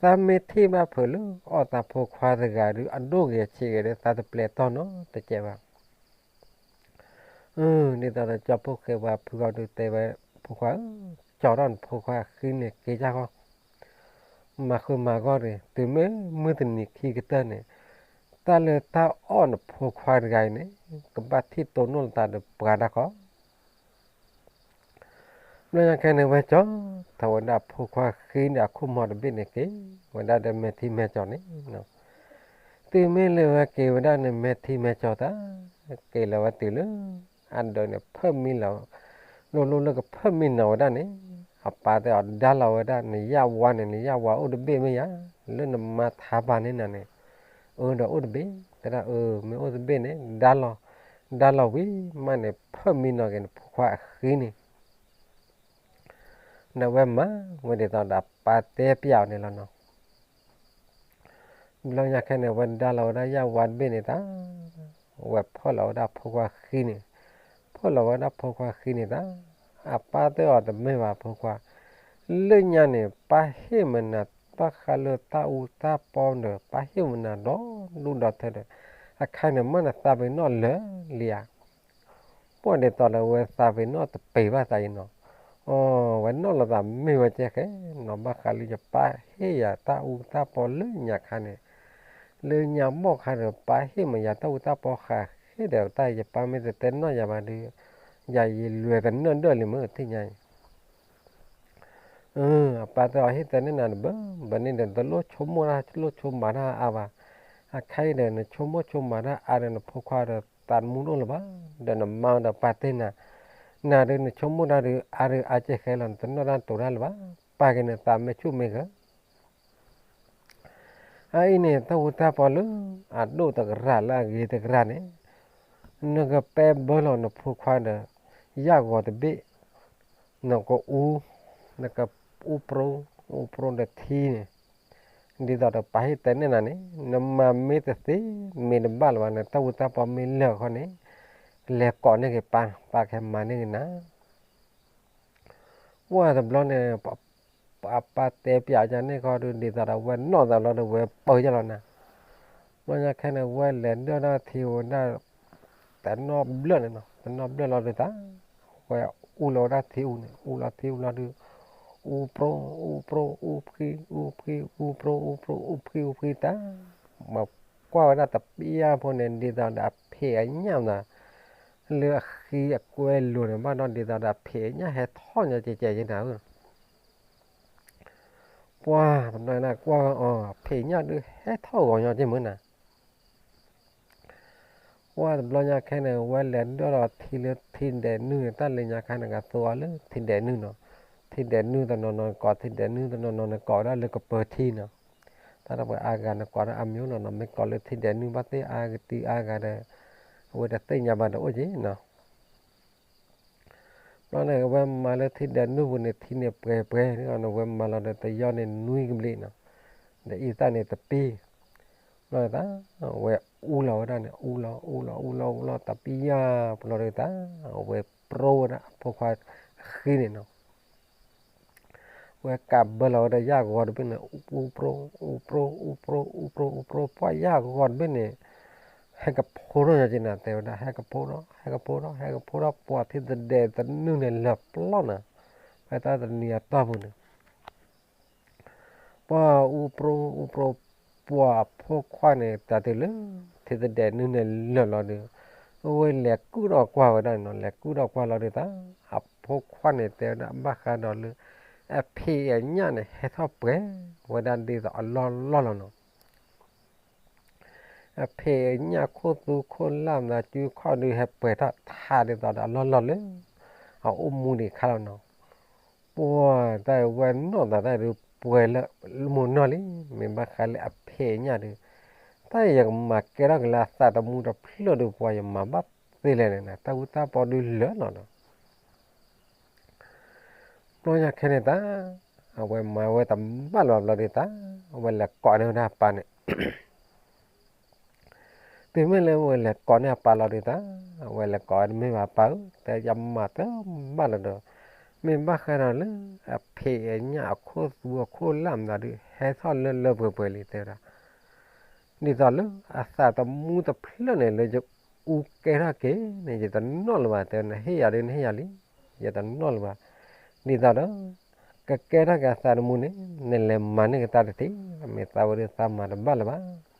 သးမ့ၢ်ထံၣ်ဘၣ်ဖုးလၢအီၣ်သးဖိခွါတဂၤဒုး အဒိၣ်ဂ့ၤအဆံးဂ့ၤဒီး သးတပျဲတၢ်နီတစဲးဘၣ်. ဒ်သိးဒီးကၠီဖိဃဲဝဲဖုဂီၢ်ဒုးတဲဝဲ ဖိခွါဧၢ, ကၠီထီၣ်နဖိခွါအဃံန့ၣ်က့ၤကၢ်ဃီ မၤဃုမၤဂီၢ်တဂ့ၤ, တုၤမ့ၢ်မုၢ်တနံၤခံကတၢၢ်န့ၣ် တၢ်လၢတၢ်အီၣ်နဖိခွါတဂၤအံၤန့ၣ် ကဘၣ်ထံၣ်တိၢ်နီၣ်လီၤသးဒီးပှၤတၢ်ဃီ. ဘျီညါခဲန့ၣ် ဝဲကၠီထီၣ်ဝဲဒၣ်ဖိခွါဃံန့ၣ် အခိၣ်မီၤတဘ့ၣ်န့ၣ်က့ၤဝဲဒၣ်ဒီးမဲာ်ထံမဲာ်ကၠီန့ၣ် တုၤမ့ၢ်လၢဝဲက့ၤဝဲဒၣ်န့ၣ် မဲာ်ထံမဲာ်ကၠီတၢ် က့ၤလီၤဝဲတုၤလၢ အဒၢးန့ၣ်ဖၢၣ်မံလီၤ, လိၣ်လိၣ်လၢကဖၢၣ်မံနီၤဝဲဒၣ်န့ၣ် အပၢ်တဲအီၤဒါလီၤဝဲဒၣ် နယၣ်ဝါန့ၣ် နယၣ်ဝါအိၣ်တဘ့ၣ်မ့ၢ်ဧါ, လၢနမါထါပာ်န့ၢ်နၤန့ၣ်, အၢ ဒီးအိၣ်တဘ့ၣ်, တဲဒၣ်အၢ မ့ၢ်အိၣ်တဘ့ၣ်န့ၣ် ဒါလီၤ, ဒါလီၤဝံၤမးန့ၣ် ဖၢၣ်မံနီၤက့ၤနဖိခွါအဃံန့ၣ် ဒီးဝဲမၤဝဲဒ်သိးဒီးအပၢ်တဲပျးအီၤန့ၣ်လီၤနီၤ. ဘျီညါခဲန့ၣ် ဝဲဒါလီၤဝဲဒၣ်ယၣ်ဝါတဘ့ၣ်န့ၣ်တၢ်, ဝဲဖၢၣ်လီၤဝဲဒၣ်ဖိခွါဃံန့ၣ်, ဖၢၣ်လီၤဝဲဒၣ်ဖိခွါဃံန့ၣ်တၢ်, အပၢ်တဲအီၤတမ့ၢ်ဘၣ်ဖိခွါ, လၢညါန့ၣ် ပၢ်ဟ့ၣ်မနၤဘၣ်ဃးလၢတၢ်အူတၢ်ပီဒီး ပၢ်ဟ့ၣ်မနၤဒီဒူၣ်ဒီထၢဒီး အခါန့ၣ်မ့ၢ်နသးပ့ၤနီၣ်လၢာ်လံဧါ ပှၢ်ဒ်သိးလၢဝဲသးပ့ၤနီၣ်တပ့ၤဘၣ်သးအံၤနီၤ, အဝဲနီၣ်လီၤသး မ့ၢ်ဝဲကဲဃဲနီၤ ဘၣ်ဃးလၢယပၢ်ဟ့ၣ်ယၤတၢ်အူတၢ်ပီလၢညါခါန့ၣ်, လၢညါဘီၣ်ခါဒီး ပၢ်ဟ့ၣ်မးယၤတၢ်အူတၢ်ပီဃးဃ့ဒီး တၢ်ယပၢ်မ့ၢ်တတဲနီၣ်ယၤဘၣ်ဒီး ယၤယလွဲၤတနၢၣ်ဒၢၣ်လံမ့ၢ်ထံၣ်ညါအံၤ အပၢ်တဲအီၤ ဟ့ၣ်တဲန့ၢ်နၤတဘၣ်ဘၣ်န့ၣ်ဒီး တလိၣ်ဆိကမိၣ်တၢ်လိၣ်ဆိကမးတၢ်အါဘၣ်. အခါအံၤဒီး နဆိကမိၣ်ဆိကမးတၢ်အါဒီး နဖိခွါဒီးသးတမူတအိၣ်လၢၤဘၣ်, ဒီးနမါဒီးပၢ်တဲနၤ, နၤဒီးနဆိကမိၣ်တၢ်ဒီးအါဒီးအါကဲဃဲလီၤ နတနီၣ်တၢ်တိၤတၢ်လၢၤဘၣ်, ပၢ်က့ၤနသးမ့ၢ်ဆူၣ်မ့ၢ်ဂၢၢ် အအံၤန့ၣ် တၢ်အူတၢ်ပီလၢအဒိၣ်တကရၢ်လၢအဂ့ၤတကရၢ်န့ၣ်, နကပဲဘၢလီၤနဖိခွါဒီး ယၣ်ဂီၤတဘ့ၣ်, နကအူ, နကအူပြိ, အူပြိဒီးထံန့ၣ်, ဒ်သိးဒီးပၢ်ဟ့ၣ်တဲန့ၢ်နၤန့ၣ် နမၤမ့ၢ်တသ့ မ့ၢ်တဘၣ်လၢၤဘၣ် နတၢ်အူတၢ်ပီမ့ၢ်လၢာ်အခီန့ၣ်, လဲၤကိးန့ၢ်က့ၤပၢ်, ပၢ်ကဟဲမၤန့ၢ်က့ၤနၤ ပှၢ်တဘျီန့ၣ် အပၢ်တဲပျးယၤန့ၣ်ခီဒုး ဒ်သိးဒီးဝဲနီၣ်သးဘျီဒီး ဝဲပၢယၢ်လီၤနၤ, ဘျီညါခဲန့ၣ် ဝဲလဲၤဒၢၣ်ဒၣ်ထံဝဲဒၣ် တနီၣ်ဘျၢၣ်န့ၣ်နီၤ, တနီၣ်ဘျၢၣ်လီၤဒုးတၢ်, ဝဲအူလီၤဝဲဒၣ်ထံအူန့ၣ် အူလီၤထံအူလီၤဒုး, အူပြိ, အူပြိ, အူဖှံ, အူဖှံ, အူပြိ, အူပြိ, အူဖှံ, အူဖှံတၢ်, မၤ ကွၢ်ဝဲဒၣ်တပျၢ်ဖိန့ၣ် ဒ်သိးဒီးအဖံးအညၣ်မး လၢအဃံအကွဲလိၤန့ၣ် ဘၣ်ဒီးဒ်သိးဒီးအဖံးအညၣ်ဟဲထီၣ်ညီကဲကဲယဲနၤဧၢ ပှၢ်တဘျီန့ၣ်ကွၢ်အီၤ ဖံးညၣ်ဒုးဟဲထီၣ်ဂီၤညီကဲမုၢ်နၤ ပှၢ်တဘျီညါခဲန့ၣ် ဝဲလဲၤဒိၣ်ဒီးထံလၢထံဒဲးနုၢ်န့ၣ် တၢ်လၢညါခါန့ၣ် ကသိအီၤလၢထံဒဲးနုၢ်နီၤ, ထံဒဲးနုၢ်တနီၤနီၤနကိး ထံဒဲးနုၢ်တနီၤနီၤနကိးဝဲဒၣ်လၢကပၢၤထံနီၤ, တၢ်တပှဲၤအါဂၤနကိးဒၣ်အမံၤနီၤနီၤ မ့ၢ်ကိးလၢထံဒဲးနုၢ်ဘၣ်သ့ၣ်အါဂၤတံၢ်အါဂၤဒီး အဝဲတသ့ၣ်ညါဘၣ်တအိၣ်က့နီၤ ဘျီန့ၣ် အဝဲမၤလၢထံဒဲးနုၢ်ပူၤန့ၣ် ထံန့ၣ်ပှဲၤပှဲၤန့ၣ် အဝဲမၤလီၤဒီးတယီၢ်န့ၣ်နွံကဘျံးနီၤ, ဒီးအံသၣ်န့ၣ်တပံ, ဘျီန့ၣ်သး အဝဲအူလီၤဝဲဒၣ်န့ၣ် အူလီၤ အူလီၤ အူလီၤ အူလီၤ တပံယၢ် ဘျီဒီးသး အဝဲပြိဝဲဒၣ်အဖိခွါအဃံန့ၣ်နီၤ ဝဲကးဘၢလီၤဝဲဒၣ်ယၣ်ဂီၤတဘ့ၣ်န့ၣ် အူပြိ အူပြိ အူပြိ အူပြိ အူပြိ ပှၢ်ယၣ်ဂီၤတဘ့ၣ်န့ၣ် ဟဲကဖိထီၣ်ညီက့နၤ တဲဝဲဒၣ် ဟဲကဖိထီၣ် ဟဲကဖိထီၣ် ဟဲကဖိထီၣ် ပှၤထံသဒဲးသနုၢ်န့ၣ်လၢာ်ပျီနၤ, ဖဲတၢ်တနံၤအတီၢ်ပူၤန့ၣ် ပှၤအူပြိ အူပြိ ပှၤအဖိခွါန့ၣ် တၢ်တုၤလၢ ထံသဒဲးနုၢ်န့ၣ်လၢာ်လီၤဒီး အဝဲလဲၤကုၣ်ထီၣ်ကွၢ်ဝဲဒၣ်န့ၣ်နီၤ လဲၤကုၣ်ထီၣ်ကွၢ်လီၤဒီးသး အဖိခွါန့ၣ်တဲဝဲဒၣ်ဘၣ်ဃးဒီးလၢ အဖံးအညၣ်န့ၣ် ဟဲထီၣ်ပှဲၤဝဲဒၣ်ဒ်သိးအလီၢ်လီၢ်လီၤနီၤ အဖံးအညၣ်ခိၣ်သူခိၣ်လၢ်မၤစုခီၣ်ဒုးဟဲပှဲၤထီၣ်ထးဒ်သိးဒီးအလီၢ်လီၢ်လၢ အအိၣ်မူဒံးခါလီၤနီၤ, ပှၤတၢ်ဝဲနီၢ်သးတၢ်ဒုးပှဲၤလၢမိၢ်နီၢ်လံ, မ့ၢ်ဘၣ်ဃးလၢအဖံးအညၣ်ဒုး, တၢ်ယကမၤကဲထီၣ်က့ၤလၢအသးသမူတဖျၢၣ်ဒုး ပှၤယမၤဘၣ်သ့လဲၣ်န့ၣ် တၢ်အူတၢ်ပီဒုးလၢာ်လီၤနီၤ ဘျီညါခဲန့ၣ်သး, အဝဲမၤဝဲတဘၣ်လီၤဘျီဒုးသး, အဝဲလဲၤကိးန့ၢ်ဝဲဒၣ်အပၢ်န့ၣ်, တုၤမ့ၢ်လၢအဝဲလဲၤကိးန့ၢ်အပၢ်လီၤဒုးသး, အဝဲလဲၤကိးဝဲတမ့ၢ်ဘၣ်အပၢ်ဧၢ, တဲယမၤတဘၣ်လီၤဒီး, မ့ၢ်ဘၣ်ဃးဒီးလၢအဖံးအညၣ်အခိၣ်သူအခိၣ်လၢ်မတၤဒုး ဟဲထီၣ်လၢလၢပှဲၤပှဲၤလံတဲဝဲဒၣ် ဒ်သိးလၢအသးသမူတဖျၢၣ်န့ၣ် လၢယအူကဲထီၣ်က့ၤန့ၣ် ယတနီၣ်လၢၤဘၣ်, တဲနဟ့ၣ်ယၤဒုးနဟ့ၣ်ယၤလံ, ယတနီၣ်လၢၤဘၣ်, ဒ်သိးဒီး ကကဲထီၣ်က့ၤအသးသမူန့ၣ် နလဲၤမၤန့ၢ်က့ၤတၢ်တထံၣ်, မ့ၢ်သးဝဲဒၣ်သးမၤတဘၣ်လၢၤဘၣ်.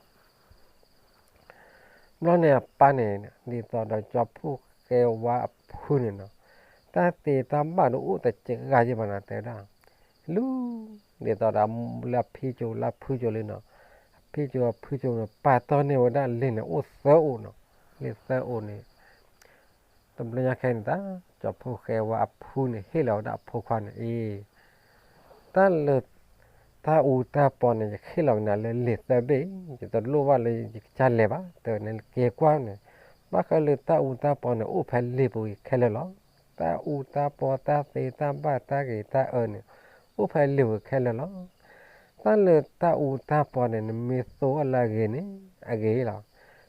ဘျီန့ၣ်အပၢ်န့ၣ် ဒ်သိးဒီးကၠီဖှိၣ်ဃဲဝါအဖုန့ၣ်နီၤ, တၢ်သ့တၢ်ဘၣ်တအိၣ်တစှၤယဲၢ်ဘၣ်နီၤ တဲဝဲဒၣ်, လူၤ ဒ်သိးဒီးလၢအဖံကၠိလၢအဖုကၠိလံနီၤ, အဖံကၠိအဖုကၠိန့ၣ် ပာ်တီၢ်န့ၢ်ဝဲဒၣ်လံာ်န့ၣ် အိၣ်သၢအိၣ်နီၤ, လံာ်သၢအိၣ်န့ၣ် တဘျီညါခဲအံၤန့ၣ်သး, ကၠီဖှိၣ်ဃဲဝါအဖုန့ၣ် ဟ့ၣ်လီၤဝဲဒၣ်အဖိခွါန့ၣ်အံၤ, တၢ်လၢ တၢ်အူတၢ်ပီန့ၣ် ယဟ့ၣ်လီၤက့ၤနၤလၢလံာ်သၢဘ့ၣ်အံၤ, ယတလိၣ်ဘၣ်လၢယကစၢ်လဲၤဘၣ်, တဲဝဲန့ၣ်က့ၤကွၢ်န့ၣ်, ဘၣ်ဃးလၢတၢ်အူတၢ်ပီန့ၣ် အိၣ်ဖဲလံာ်ပူၤအံၤခဲလၢာ်လီၤ. တၢ်အူတၢ်ပီတၢ်သ့တၢ်ဘၣ်တၢ်ဂ့ၤတၢ်အၢန့ၣ် အိၣ်ဖဲလံာ်ပူၤခဲလၢာ်လီၤ. တၢ်လၢတၢ်အူတၢ်ပီန့ၣ် နမ့ၢ်သိအီၤလၢအဂ့ၤန့ၣ် အဂ့ၤလီၤ.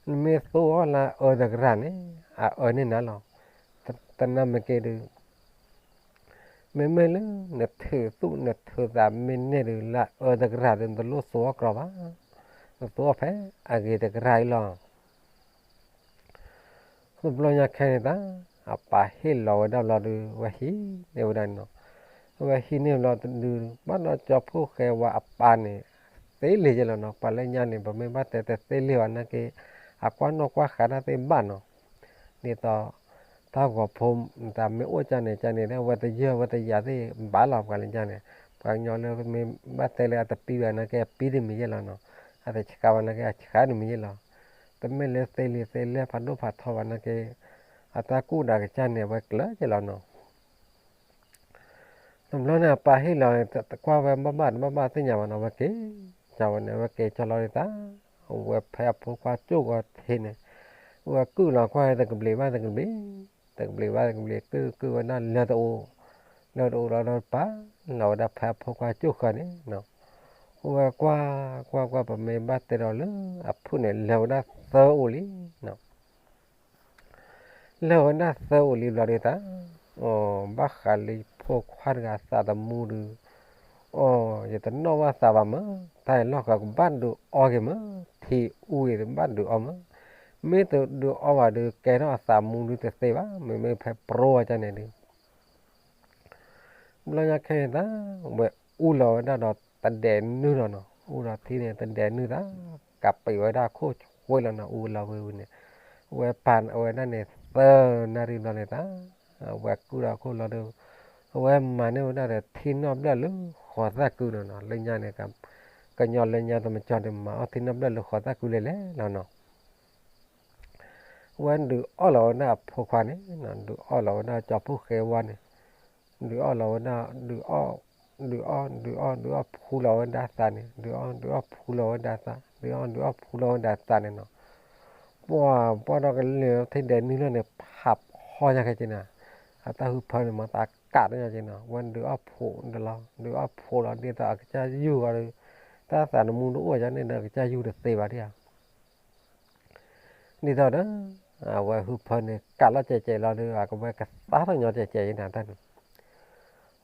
နမ့ၢ်သိအီၤလၢအအၢတကရၢ်န့ၣ် အအၢန့ၢ်နၤလီၤ. တနာ်မ့ၢ်က့ၤဒုး မ့မ့ၢ်လၢနထုးသူၣ်နထုးသးမ့ၢ်န့ၢ်ဒုး လၢအအၢတကရၢ်ဒုး နတလိၣ်သိအီၤကြီဘၣ်. နသိအီၤဖဲအဂ့ၤတကရၢ်အံၤလီၤ. တဘျီညါခဲန့ၣ်သး, အပၢ်ဟ့ၣ်လီၤဝဲဒၣ်ဘျီဒုး ဝဲဟံးန့ၢ်ဝဲဒၣ်နီၤ, ဝဲဟံးန့ၢ်ဘျီဒုး ဘၣ်ဒီးကၠီဖှိၣ်ဃဲဝါအပၢ်န့ၣ် သ့လံာ်ယဲၢ်လီၤနီၤ, ပှၤလၢညါန့ၣ် ပမ့ၢ်ဘၣ်တဲတသ့လံာ်ဘၣ်နာ်က့ အကွၢ်နီၣ်ကွၢ်ဃာ်တၢ်သ့ဘၣ်နီၤ, ဒ်သိး တၢ်ဂီၤဖိတၢ်မ့ၢ်အိၣ်ကၢ်န့ၣ်ကၢ်န့ၣ် ဝဲတယၢၢ်ဝဲတယၤသ့ၣ်ဘၣ်လီၤ ပှၤလၢညါန့ၣ်, ပှၤကညီလၢမ့ၢ်ဘၣ်တဲလၢအတပံဘၣ်နာ်က့ အပံတမံၤယဲၢ်လီၤနီၤ, အတဆှးဘၣ်နာ်က့ အဆှးတမံၤယဲၢ်လီၤ. တမ့ၢ်လၢသ့လံာ်သ့လဲၢ်ဖးဒိၣ်ဖးထီဘၣ်နာ်က့ အတၢ်ကူၣ်ဒၣ်ကစၢ်န့ၣ် အဝဲကျၢၤက့ၤလီၤနီၤ. တဘျီန့ၣ် အပၢ်ဟ့ၣ်လီၤန့ၣ် တကွၢ်ဝဲဘၣ်ဘၣ်တဘၣ်ဘၣ်သ့ၣ်ညါဘၣ်နီၤ, ဝဲက့ၤကၢ်ဝဲန့ၣ် ဝဲက့ၤကၢ်လီၤဒ်သး, ဝဲဖဲအဖိခွါကၠိၣ်ဂီၤထံးန့ၣ်, ဝဲကုၢ်လီၤကွၢ်တကဘျံးဘၣ်တကဘျံး, တကဘျံးဘၣ်တကဘျံး ကုၢ်ကုၢ်ဝဲဒၣ်လၢတအိၣ်, လၢတအိၣ်လီၤဒီးပာ်လီၤဝဲဒၣ်ဖဲအဖိခွါကၠိၣ်ဃၢၤန့ၣ်, ဝဲကွၢ်ကွၢ်ကွၢ် ပမ့ၢ်ဘၣ်တဲဒီးလၢအဖုၣ်န့ၣ် လၢာ်ဝဲဒၣ်သၢအိၣ်လံ လၢာ်ဝဲဒၣ်သၢအိၣ်လံဘျီဒုးသး, အိ ဘၣ်ဃးလၢယဖိခွါတဂၤသးသမူဒုး, အိ ယတနီၣ်ဘၣ်သးဘၣ်မး, တၢ်အံၤလီၢ်ဃီကဘၣ်ဒုးအီက့ၤမး, ထံအူအံၤတဘၣ်ဒုးအီမး, မ့ၢ်တဒုးအီဘၣ်ဒုး ကဲထီၣ်အသးမူဒုးတသ့ဘၣ်, မ့မ့ၢ်ဖဲပရိဝဲဒၣ်န့ၣ်ဒုး ဘျီညါခဲန့ၣ်သး, ဝဲအူလီၤဝဲဒၣ်ဒီးတဒဲးနုၢ်လီၤနီၤ, အူဒီးထံန့ၣ် တဒဲးနုၢ်သး, ကးပံာ်ဝဲဒၣ်ခိၣ် အဝဲပာ်ဝဲဒၣ်လၢအူလီၤဝ့ၤဝံၤန့ၣ်, အူလီၤဝ့ၤဝံၤန့ၣ်, အဝဲပာ်ဝဲဒၣ်န့ၣ် သၢနၣ်ရံၣ်ဘျီန့ၣ်သး, အဝဲကူၣ်ဒီးခိၣ်လီၤဒီး, အဝဲမၤန့ၢ်ဝဲဒၣ်ဒီးထံနီၣ်ဘျၢၣ်လၢဃီၤသၣ်ကုနီၤနီၤ, လၢညါန့ၣ်, ကညီလၢညါတမကၠီဒီးမၤအီၣ်ထံနီၣ်ဘျၢၣ်လၢဃီၤသၣ်ကုလဲၣ်လဲၣ်လီၤနီၤ. ဝဲဒုးအီၣ်လီၤဝဲဒၣ်အဖိခွါန့ၣ်, ဒုးအီၣ်လီၤဝဲဒၣ်ကၠီဖီၣ်ဃဲဝါန့ၣ်, ဒုးအီၣ်လီၤဝဲဒၣ်, ဒုးအီၣ်, ဒုးအီၣ်, ဒုးအီၣ်, ဒုးအီၣ်ဖှူလီၤဝဲဒၣ်သးန့ၣ်, ဒုးအီၣ်, ဒုးအီၣ်ဖှူလီၤဝဲဒၣ်သး, ဒုးအီၣ်, ဒုးအီၣ်ဖှူလီၤဝဲဒၣ်သးန့ၣ်နီၤ. ပှၤ, ပှၤဒီးကလဲၤထံၣ်ဒဲးနုၢ်လီၤန့ၣ် ဖးဖီညါခဲက့နီၤ, အတၢ်ဟုၣ်ဖၢန့ၣ် မၤသးကးတညီက့နီၤ, ဝဲဒုးအီၣ်ဖှူဒီးလီၤ, ဒုးအီၣ်ဖှူလီၤဒ်သိးအကစၢ်ယူၢ်ဂီၤဒီး, တၢ်သးနမူတအိၣ်ယါန့ၣ်ဒီး အကစၢ်ယူၢ်တသ့ဘၣ်ဒံဧါ ဒ်သိးဒီး, အဝဲဟုၣ်ဖၢန့ၣ် ကးလီၤကဲးကဲးလီၤဒီး အကဝဲကသါထီၣ်ညီကဲးကဲးယနၤတၢ်ဒုး,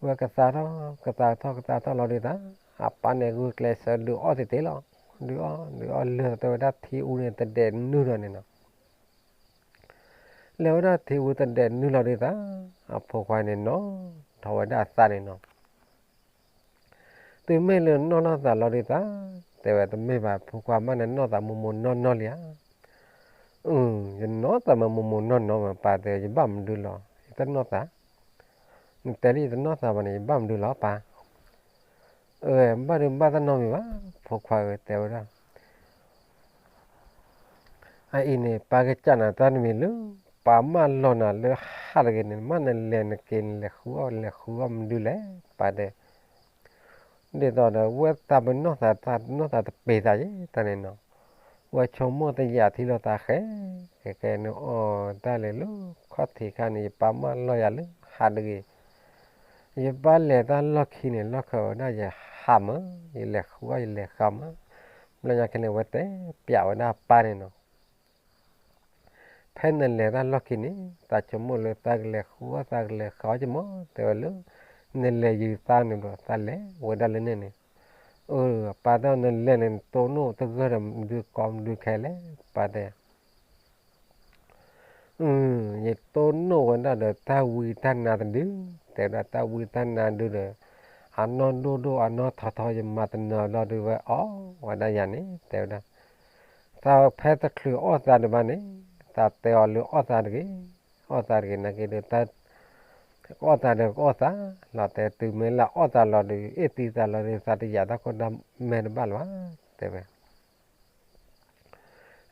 ဝဲကသါထီၣ်, ကသါထီၣ်, ကသါထီၣ်လီၤဒုးသး, အပၢ်န့ၣ်ဂုာ်ကျဲးစၢးဒုးအီၣ်သ့သ့လီၤ, ဒုးအီၣ်, ဒုးအီၣ်လၢာ် တဲဝဲဒၣ်ထံအူန့ၣ် တဒဲးနုၢ်လီၤန့ၣ်နီၤ. လဲၤဝဲဒၣ်ထံအူတဒဲးနုၢ်လီၤဒုးသး, အဖိခွါန့ၣ်နီၤထီၣ်ဝဲဒၣ်အသးန့ၣ်နီၤ. တုၤမ့ၢ်လၢနီၢ်နီၢ်သးလီၤဒုးသး, တဲဝဲတမ့ၢ်ဘၣ် ဖိခွါမးန့ၣ် နီၢ်သးမိၢ်မိၢ်နီၢ်နီၢ်လံဧါ. အၢ, ယနီၢ်သးမးမိၢ်မိၢ်နီၢ်နီၢ်မး ပၢ်တဲ ယဘၣ်မနုၤလီၤ ယတနီၢ်သး, နတဲလၢယတနီၢ်သးဘၣ်န့ၣ် ယဘၣ်မနုၤလီၤပၢ်. အၢ, ဘၣ်ဒုးဘၣ်တၢ်နီတမံၤဘၣ်, ဖိခွါဧၢ တဲဝဲဒၣ် အအံၤန့ၣ် ပၢ်ကစၢ်နၤတၢ်တမံၤလၢ ပၢ်မၢလီၤနၤလၢဟးတဂ့ၤန့ၣ် မ့ၢ်နလဲၤနက့ၤ နလဲၤဃုအီၣ် လဲၤဃုအီၣ်မနုၤလဲၣ် ပၢ်တဲ. ဒ်သိးဒီး ဝဲသးပနီၢ်သး တၢ်နီၢ်သးတပ့ၤသးယဲတၢ်န့ၣ်နီၤ, ဝဲဆိကမိၣ်တယာ်ထံလီၤသးဃဲ, ဃဲဃဲန့ၣ်အီၣ်တၢ်လဲၤလၢခီၣ်ထံးခါန့ၣ် ယပၢ်မၢလီၤယၤလၢဟးတဂ့ၤ, ယဘၣ်လဲၤတၢ်လီၢ်ခံန့ၣ် လီၢ်ခၢးဝဲဒၣ်ယဟးမး, ယလဲၤဃုအီၣ် ယလဲၤဃုမး, ဘျီညါခဲန့ၣ် ဝဲတဲပျးဝဲဒၣ်ပၢ်န့ၣ်နီၤ. ဖဲနလဲၤတၢ်လီၢ်ခံန့ၣ် သးဆိကမိၣ်လၢသးကလဲၤဃုအီၣ် သးကလဲၤဃုအီၣ်ကမီၤ တဲဝဲလၢ နလဲၤယုာ်သးန့ၣ်ဘျီ သးလဲၤဝဲဒၣ်လၢန့ၣ်န့ၣ်, အၢ ပၢ်တဲ နလဲၤန့ၣ် နတိၢ်နီၣ်တဂၢၢ်ဒီး မနုၤကီမနုၤခဲလဲၣ် ပၢ်တဲ ယတိၢ်နီၣ်ဝဲဒၣ်ဒီးတၢ်ဝံတၢ်နါတဒု, တဲဝဲဒၣ်တၢ်ဝံတၢ်နါဒုဒီး အနီၢ်ဒိၣ်ဒိၣ်အနီၢ်ထီထီ ယမၤတနၢၤလီၤဒုးဝဲအီၣ်ဝဲဒၣ်ယၤန့ၣ် တဲဝဲဒၣ်, သးဖဲတချုးအီၣ်သးဒံးဘၣ်န့ၣ် သးတဲအီၤလၢအီၣ်သးတဂ့ၤ, အီၣ်သးတဂ့ၤ နာ်က့ဒီး ကအီၣ်သးဒီးကအီၣ်သးလီၤ တဲ တုၤမ့ၢ်လၢအီၣ်သးလီၤဒီး အ့ၣ်သံသးလီၤဒီး သးတယာ်တၢ်ခိၣ်တၢ်မဲတဘၣ်လၢၤဘၣ် တဲဝဲ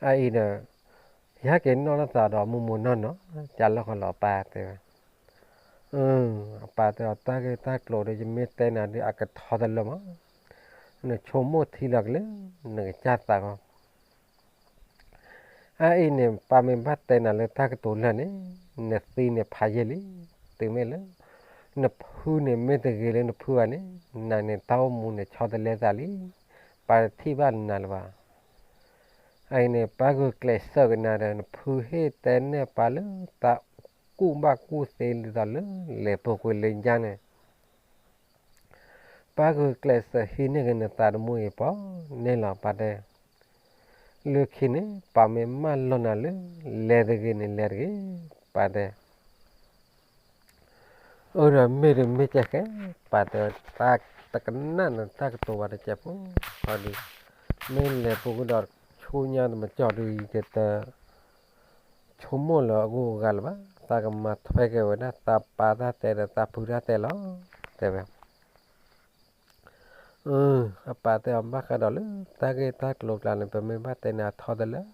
အအံၤဒီး ယဟဲက့ၤနီၣ်ထီၣ်သးဒီးမိၢ်မိၢ်နီၢ်နီၢ် ကၢ်လီၢ်ဃီလီၤ ပၢ်တဲဝဲ, အပၢ်တဲအီၤ တၢ်ဂ့ၢ်တၢ်ကျိၤဒီး ယမ့ၢ်တဲနၤဒီး အကထီတလၢမး, နဆိကမိၣ်ထံလီၤကလၢာ် နကစၢ်သးဂီၢ် အအံၤန့ၣ် ပၢ်မ့ၢ်ဘၣ်တဲနၤလၢတၢ်ကတိၤလၢာ်န့ၣ် နသံန့ၣ်ဖးယံာ်လံ, တုၤမ့ၢ်လၢ နဖုန့ၣ်မ့ၢ်တဂ့ၤလၢနဖုဘၣ်န့ၣ် နၤန့ၣ်တၢ်အိၣ်မူန့ၣ်ဆီတလဲသးလံ, ပၢ်တထံၣ်ဘၣ်နၤလၢၤဘၣ်. အအံၤန့ၣ် ပၢ်ဂုာ်ကျဲးစၢးက့ၤနၤဒီး နဖုဟ့ၣ်တဲနဲၣ်ပၢ်လၢတၢ်ကူၣ်ဘၣ်ကူၣ်သ့ဒ်သိးလၢလဲၤပူၤကွံာ်လၢညါန့ၣ် ပၢ်ဂုာ်ကျဲးစၢးဟံးန့ၢ်က့ၤနသးတမူအံၤပီၤန့ၣ်လီၤ ပၢ်တဲ, လၢခံန့ၣ် ပၢ်မ့ၢ်မၢလီၤနၤလၢ လဲၤတဂ့ၤန့ၣ်လဲၤတဂ့ၤ ပၢ်တဲ အၢဒီးမ့ၢ်တမ့ၢ်ကဲဃဲ ပၢ်တဲ တၢ်တကနၣ်နတၢ်ကတိၤဘၣ်တကဲးဖိ, ဒီး မ့ၢ်လဲၤပူၤကွံာ်ဒီးဆူညါတမကၠီဒုး ယတ ဆိကမိၣ်လၢအဂုၤအဂၤလၢၤဘၣ်, သးကမၤထွဲက့ၤဝဲဒၣ်သးပၢ်တၢ်တဲဒီးသးဖုတၢ်တဲလီၤ, တဲဝဲ အပၢ်တဲအီၤ ဘၣ်ဃးဒီးလၢတၢ်ဂ့ၢ်တၢ်ကျိၤကျါန့ၣ် ပမ့ၢ်ဘၣ်တဲန့ၣ်အထီတလၢာ်,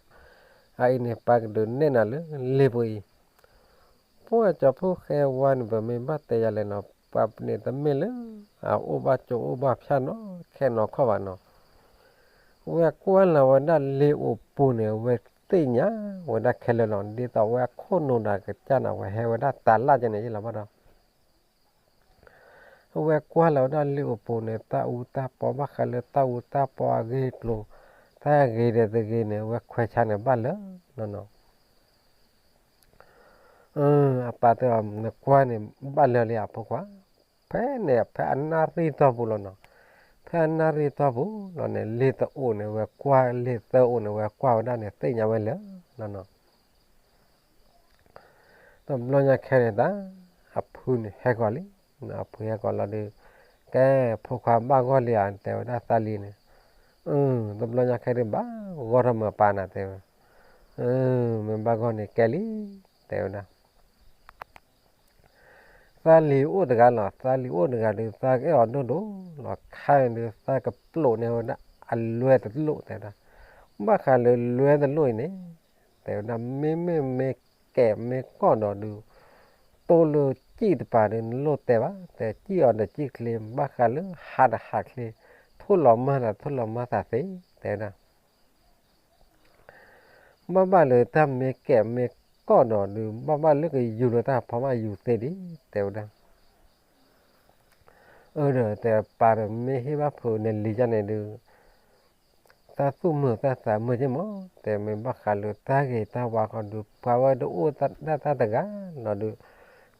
အအံၤန့ၣ် ပၢ်ကဒုးနဲၣ်နၤလၢလ့ပူၤအံၤ, ပှၤကၠီဖီၣ်ဃဲဝါန့ၣ် ပမ့ၢ်ဘၣ်တဲယၤလဲၣ်နီၤ ပှၤန့ၣ်တမ့ၢ်လၢ အအိၣ်ဘၣ်ကၠိအိၣ်ဘၣ်ဖၠၣ်နီၤ ခဲနီၤခီၣ်ဘၣ်နီၤ ဝဲကွၢ်လီၤဝဲဒၣ်လ့အိၣ်ပူၤန့ၣ် ဝဲသ့ၣ်ညါဝဲဒၣ်ခဲလၢာ်လီၤ. ဒ်သိးဝဲအခိၣ်နူာ်ဒီးကစၢ်န့ၣ် ဝဲဟဲဝဲဒၣ်တၢ်လၢ်ကန့ၣ် ယလီၤဘၣ်ဒီး အဝဲကွၢ်လီၤဝဲဒၣ်လ့အိၣ်ပူၤန့ၣ် တၢ်အူတၢ်ပီဘၣ်ဃးလၢတၢ်အူတၢ်ပီအဂ့ၢ်အကျိၤ, တၢ်ဂ့ၤဒီးတဂ့ၤန့ၣ် အဝဲခွဲးဆါန့ၣ်ဘၣ်လၢာ်နီၤနီၤ အပၢ်တဲအီၤ နကွၢ်န့ၣ် ဘၣ်လၢာ်လံအဖိခွါ, ဖဲန့ၣ် ဖဲအနၣ်ရံၣ်တီၢ်ပူၤလီၤနီၤ, ဖဲအနၣ်ရံၣ်တီၢ်ပူၤလီၤန့ၣ် လ့တအိၣ်န့ၣ် ဝဲကွၢ် လ့သၢအိၣ်န့ၣ် ဝဲကွၢ်ဝဲဒၣ်န့ၣ် သ့ၣ်ညါဝဲလၢာ်နီၤနီၤ တဘျီညါခဲန့ၣ်သး အဖုန့ၣ်ဟဲကီးလံ, အဖုဟဲကီးလီၤဒီး ကဲ ဖိခွါဘၣ်ဂီၢ်လံဧါ တဲဝဲဒၣ်သးလံန့ၣ်, အၢ တဘျီညါခဲဒုးဘၣ်ဂီၢ်ထီၣ်မုၢ်အပၢ်နၤတဲဝဲ, မ့ၢ်ဘၣ်ဂီၢ်န့ၣ်ကဲလံ, တဲဝဲဒၣ် သးလံၤအိၣ်တဂၤလီၤ, သးလံၤအိၣ်တဂၤဒုး သးကအဲၣ်အီၤဒိၣ်ဒိၣ်လီၤ, ခါန့ၣ်ဒုး သးကပျိာ်န့ၢ်ဝဲဒၣ်အလွဲတလိၣ်တဲဝဲဒၣ်, ဘၣ်ဃးလၢလွဲတလိၣ်အံၤန့ၣ် တဲဝဲဒၣ် မ့မ့ၢ်မ့ၢ်ကဲးမ့ၢ်ကီၢ်ဒီးဒုး တိၢ်လၢစံၣ်တပၤဒုး နလိၣ်တဲဘၣ်, တဲစံၣ်အီၤဒီးစံၣ်ချ့, ဘၣ်ဃးလၢဟးဒီးဟးချ့, ထိၣ်လီၤမၢ်ဒီးထိၣ်လီၤမၢ်သးသ့, တဲဝဲဒၣ် ဘၣ်ဘၣ်လၢတၢ်မ့ၢ်ကဲးမ့ၢ်ကီၢ်ဒီးဒုး ဘၣ်ဘၣ်လၢကယူၤလၢတၢ်ဖီမးယူၤသ့ဒံး တဲဝဲဒၣ်, အၢ ဒီးတဲပၢ်ဒီး မ့ၢ်ဟ့ၣ်ဘၣ်ဖုးနလံၤယါန့ၣ်ဒုး တၢ်သူၣ်မုာ်တၢ်သးမုာ်က့မး, တဲမ့ၢ်ဘၣ်ဃးလၢတၢ်ဂ့ၤတၢ်ဝါဃီဒုး ပှၤဝဲတအိၣ်ဒၣ်တၢ်တဂၤလီၤဒုး,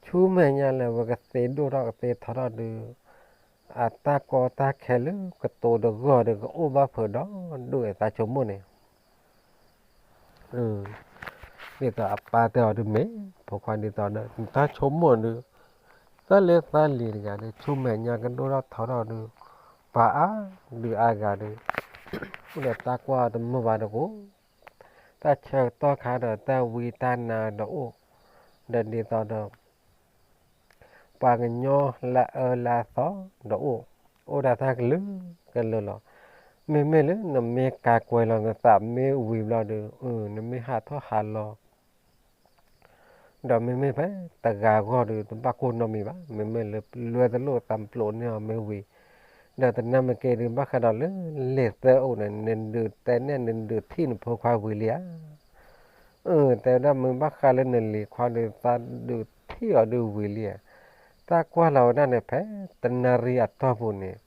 ဆူမဲာ်ညါလၢဝဲကသ့ဒိၣ်ထီၣ်ကသ့ထီထီၣ်ဒုး အတၢ်ကီတၢ်ခဲလၢကတိၤတဂီၢ်ဒီး ကအိၣ်ဘၣ်ဖုးဒီးဒိၣ်အသးဆိကမိၣ်န့ၣ် ဒ်သိးအပၢ်တဲအီၤဒုးမ့ၢ် ဖိခွါဒ်သိးဒီး နတၢ်ဆိကမိၣ်ဒုး တၢ်လၢသးလံၤတဂၤဒီး ဆူမဲာ်ညါကဒိၣ်ထီၣ်ထီထီၣ်ဒုး ပှၤအါဒုးအါဂၤဒီး အိၣ်ဒီးတၢ်ကွၢ်တမုာ်ဘၣ်တကိး တၢ်ဆၢကတီၢ်ခါဒီးတၢ်ဝံတၢ်နါဒီးအိၣ် ဒီးဒ်သိးဒီး ပှၤကညီလၢအၢလၢအသီဒီးအိၣ်, အိၣ်ဒၣ်တၢ်ကလုာ်ကလုာ်လီၤ. မ့မ့ၢ်လၢနမ့ၢ်ကၤကွဲၤလီၤနသးမ့ၢ်ဝံၤဘျီဒီး နမ့ၢ်ဟးထီၣ်ဟးလီၤ ဒီးမ့မ့ၢ်ဖဲတဂၤဂီၢ်ဒီး တဘၣ်ကိၢ်နီတမံၤဘၣ်. မ့မ့ၢ်လၢလွဲတလိၣ်သးပျိာ်န့ၢ်အီၤမ့ၢ်ဝံၤ, ဒီးတနၢ်မ့ၢ်က့ၤဒုး ဘၣ်ဃးဒီးလၢလံာ်သၢအိၣ်န့ၣ် နဒုးတဲနဲၣ်နဒုးထံၣ်နဖိခွါဝံၤလံဧါ. အၢ တဲဝဲဒၣ်မ့ၢ်ဘၣ်ဃးလၢနလံၤခွါဒီး သးဒုးထံၣ်အီၤဒုးဝံၤလံဧါ. တၢ်ကွၢ်လီၤဝဲဒၣ်န့ၣ် ဖဲတနၣ်ရံၣ်အတီၢ်ပူၤန့ၣ်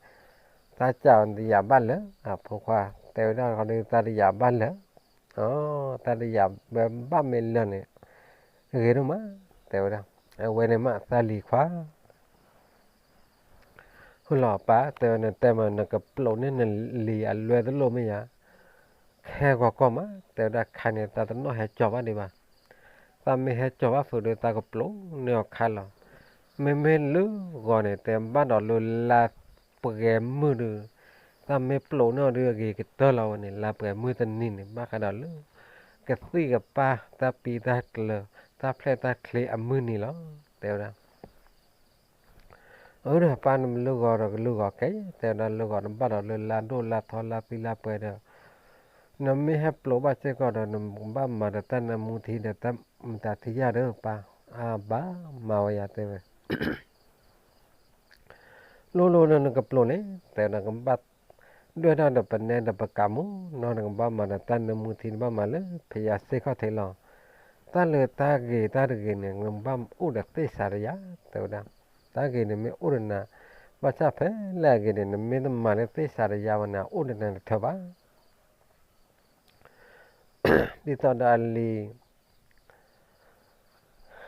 တၢ်စံးအီၤတယာ်ဘၣ်လၢၤအဖိခွါ, တဲဝဲဒၣ်ခီဒီး တၢ်တယာ်ဘၣ်လၢၤ, တၢ်တယာ်ဘၣ်မ့ၢ်လၢၤန့ၣ် ဂ့ၤဒိၣ်မး, တဲဝဲဒၣ်, အဝဲန့ၣ်မးသးလံၤခွါ ဟူလီၤပၢ် တဲဝဲ နတဲမး နကပျိာ်န့ၢ်နလံၤအလွဲတလိၣ်မ့ၢ်ဧါ, ခဲဂီၤကီၢ်မး တဲဝဲဒၣ် ခါန့ၣ် သးတနီၣ်ဟဲကၠီၤဘၣ်ဒံးဘၣ်, သးမ့ၢ်ဟဲကၠီၤဘၣ်ဖုးဒီး သးကပျိာ်န့ၢ်အီၤခါလီၤ. မ့မ့ၢ်လၢဂီၤန့ၣ် တဲဘၣ်ဒီးလၢလါပှဲၤမုၢ်ဒီး သးမ့ၢ်ပျိာ်န့ၢ်အီၤဒီးအဂ့ၤကတၢၢ်လီၤဝဲန့ၣ် လါပှဲၤမုၢ်တနံၤန့ၣ် ဘၣ်ဃးဒီးလၢ ကသံၣ်ကပၢ်တၢ်ပံးတၢ်ကျၢၤ တၢ်ဖျဲၣ်တၢ်ချ့အမုၢ်နံၤလီၤ တဲဝဲဒၣ် အၢ ဒီးပၢ်နမ့ၢ်လၢဂီၤဒီးကလၢဂီၤကဲ တဲဝဲဒၣ် လၢဂီၤနဘၣ်ဒီးလၢလါဒိၣ်လါထီလါသံလါပှဲၤဒီး နမ့ၢ်ဟဲပျိာ်ဘၣ်စ့ၢ်ကီးဒီး နကဘၣ်မၤဒီးတၢ်နၢမူထံဒီးတၢ်မုာ်တၢ်ထံယၢ်ဒီးပၢ်, အါဘၣ်မၤဝဲယၤတဲဝဲ လိၣ်လိၣ်လၢနကပျိာ်န့ၣ် တဲဝဲဒၣ်ကဘၣ်ဒွဲၣ်ဒၣ်ဒီးပနဲဒီးပကးမူနီၤ နကဘၣ်မၤဒီးတၢ်နၢမူထံ နဘၣ်မၤလၢဖယၤစ့ၢ်ခီၣ်ထံးလီၤ. တၢ်လၢတၢ်ဂ့ၤတၢ်တဂ့ၤန့ၣ် နဘၣ်အိၣ်ဒီးသ့ၣ်စၤတယၤ တဲဝဲဒၣ်. တၢ်ဂ့ၤန့ၣ်မ့ၢ်အိၣ်ဒီးနၤ ဘၣ်ဆၣ်ဖဲလဲၣ်အဂ့ၤန့ၣ် နမ့ၢ်တမၤလၢသ့ၣ်စၤတယၤဝဲန့ၣ် အိၣ်ဒီးနၤတထၢဘၣ် ဒ်သိးဒီး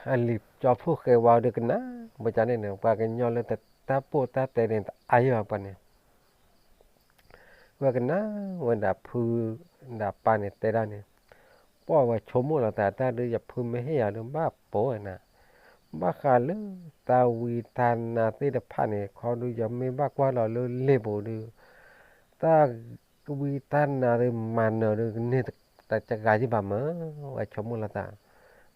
အလံၤ အလံၤကၠီဖှိၣ်ဃဲဝါဒီးကနၣ် ပကန့ၣ်န့ၣ် ပှၤကညီလၢတၢ်ပိၢ်တၢ်တဲန့ၣ် တအါယီၤပှၤန့ၣ် ဝဲကနၣ်ဝဲဒၣ်ဖု ဒၣ်ပၢ်န့ၣ်တဲဒၣ်န့ၣ် ပှၤဝဲဆိကမိၣ်လီၤသးတၢ်ဒုး ယဖုမ့ၢ်ဟ့ၣ်ယၤဒုး ဘၣ်ပိာ်ဝဲနၤ ဘၣ်ဃးလၢတၢ်ဝံတၢ်နါသ့ၣ်တဖၣ်န့ၣ် ခီဒုး ယမ့ၢ်ဘၣ်ကွၢ်လီၤလၢလံာ်ပူၤဒုး တၢ်ဝံတၢ်နါဒုး မၤနၢၤဒုး ကန့ၢ်တဂၤယံၣ်ဘၣ်မး ဝဲဆိကမိၣ်လီၤသး